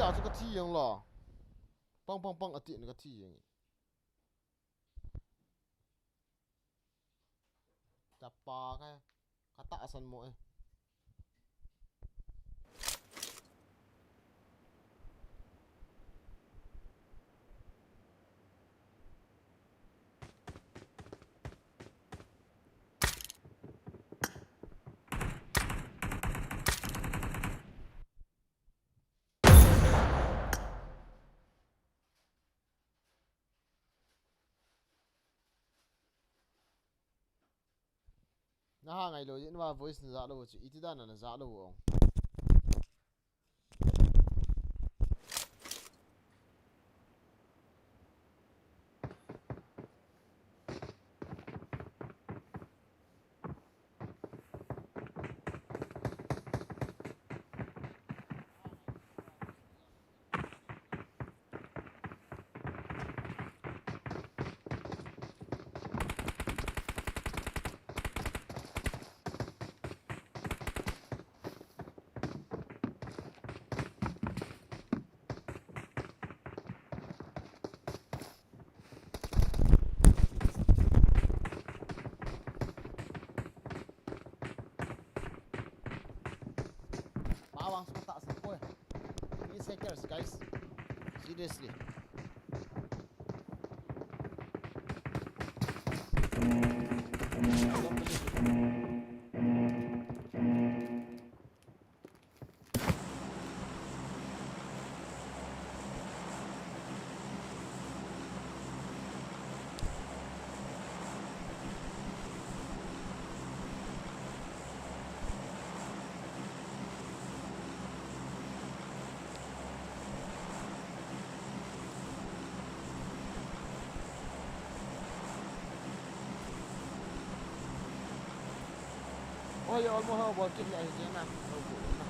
Achu ka thi jeng lo. Pang, pang, pang, ati in ka thi jeng. Tapa ka, ka tahsan mo e. Na ha ngai lo, in va voice na ja lo chu, iti dan na ja lo ong. Mawang sung tahsan poi. These hackers, guys. Seriously. I don't believe it. Oh, ya almost ha bol kit le ahi je na. Alo kit na.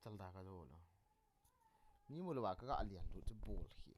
Chal da ka do lo. Mi mu lo ba ka ga lian lu chu bol khel chu.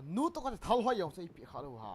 Anu to ka thal hoi jong se ipi kha lo ha.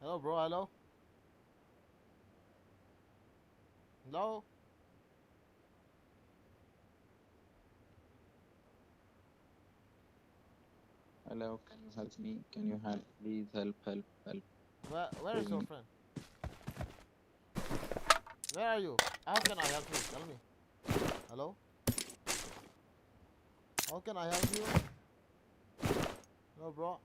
Hello, bro. Hello. Hello. Hello, can you help me? Can you help? Please help, help, help. Where, where is your friend? Where are you? How can I help you? Tell me. Hello? How can I help you? No, bro.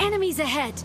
Enemies ahead!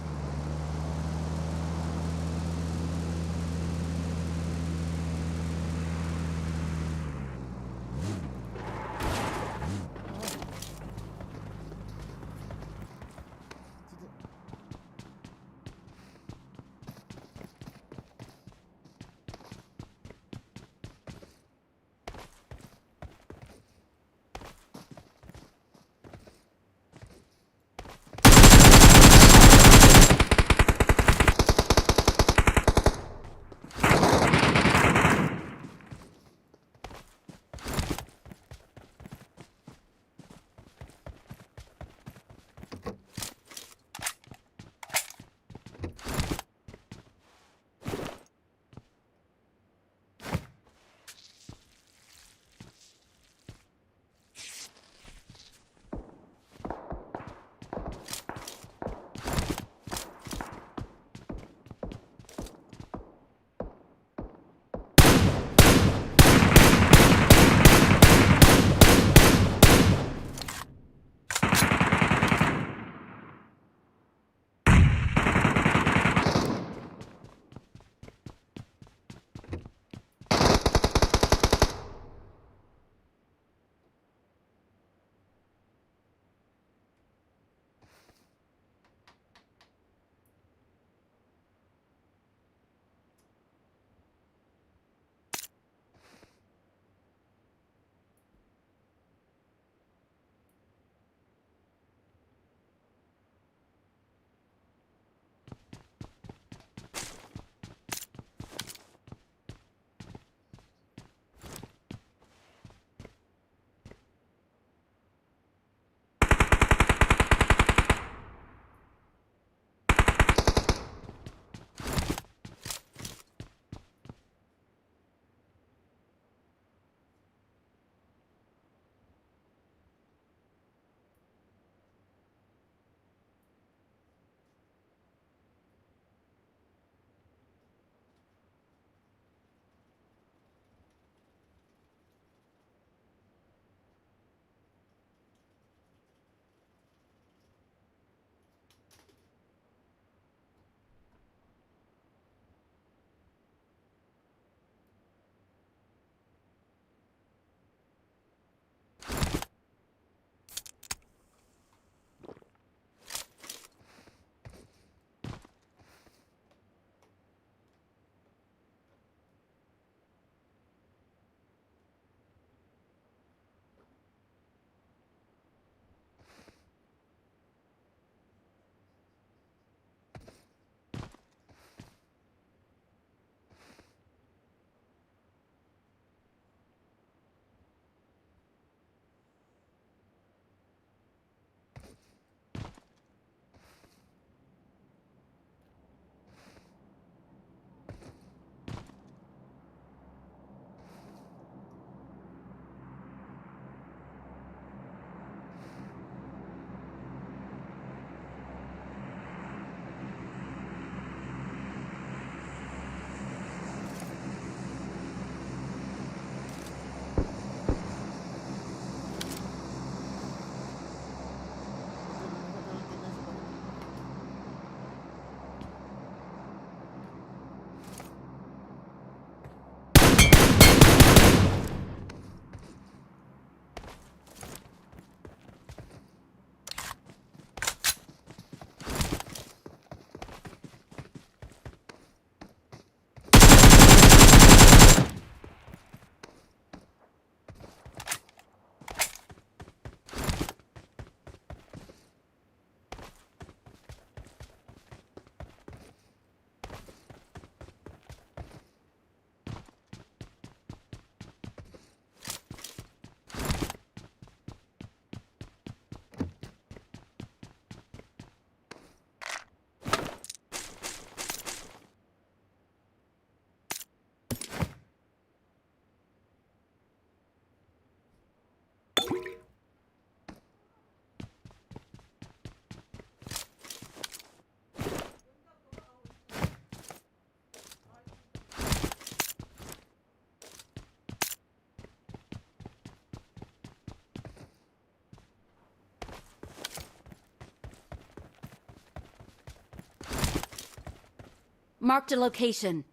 Marked a location.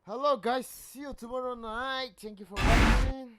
Hello guys, see you tomorrow night. Thank you for watching.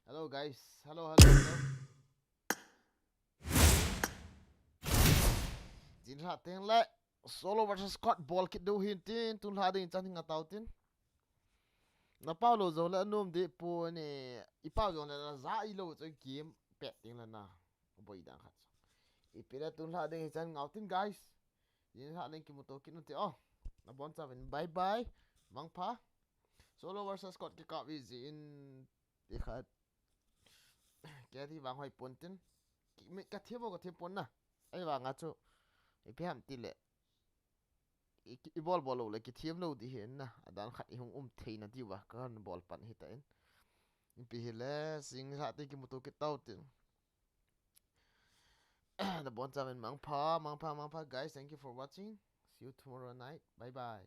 Hello guys. Hello, hello, hello. Jin lha teng le solo versus squad bol kit diu hin tin, tun lha ding chan hing a tau tin. Na pau lou jou le anom deh pon e, i pau jou le na ja i lou chu game pet ding le na. Boi dang khat. Ipi le tun lha ding hi chan ngau tin guys. Jin lha ding kimuto kit u te o. Na bon chauvin bye bye. Mangpha. Solo versus squad kikap i jin ti khat. Kei ti vang hoi pon tin. Ki, mi, ka thiam o, ka thiam pon na. Ahivang a chu. Ipi ham ti le. I, i bol bol lou le kithiam lou ding hi na. Adan khat i hung um thei na diu va. Ka han bol pan hi ta in. Ipi hi le, jin lha te kimuto kit tau tin. Na bon chauvin mangpha, mangpha, mangpha, guys. Thank you for watching. See you tomorrow night. Bye bye.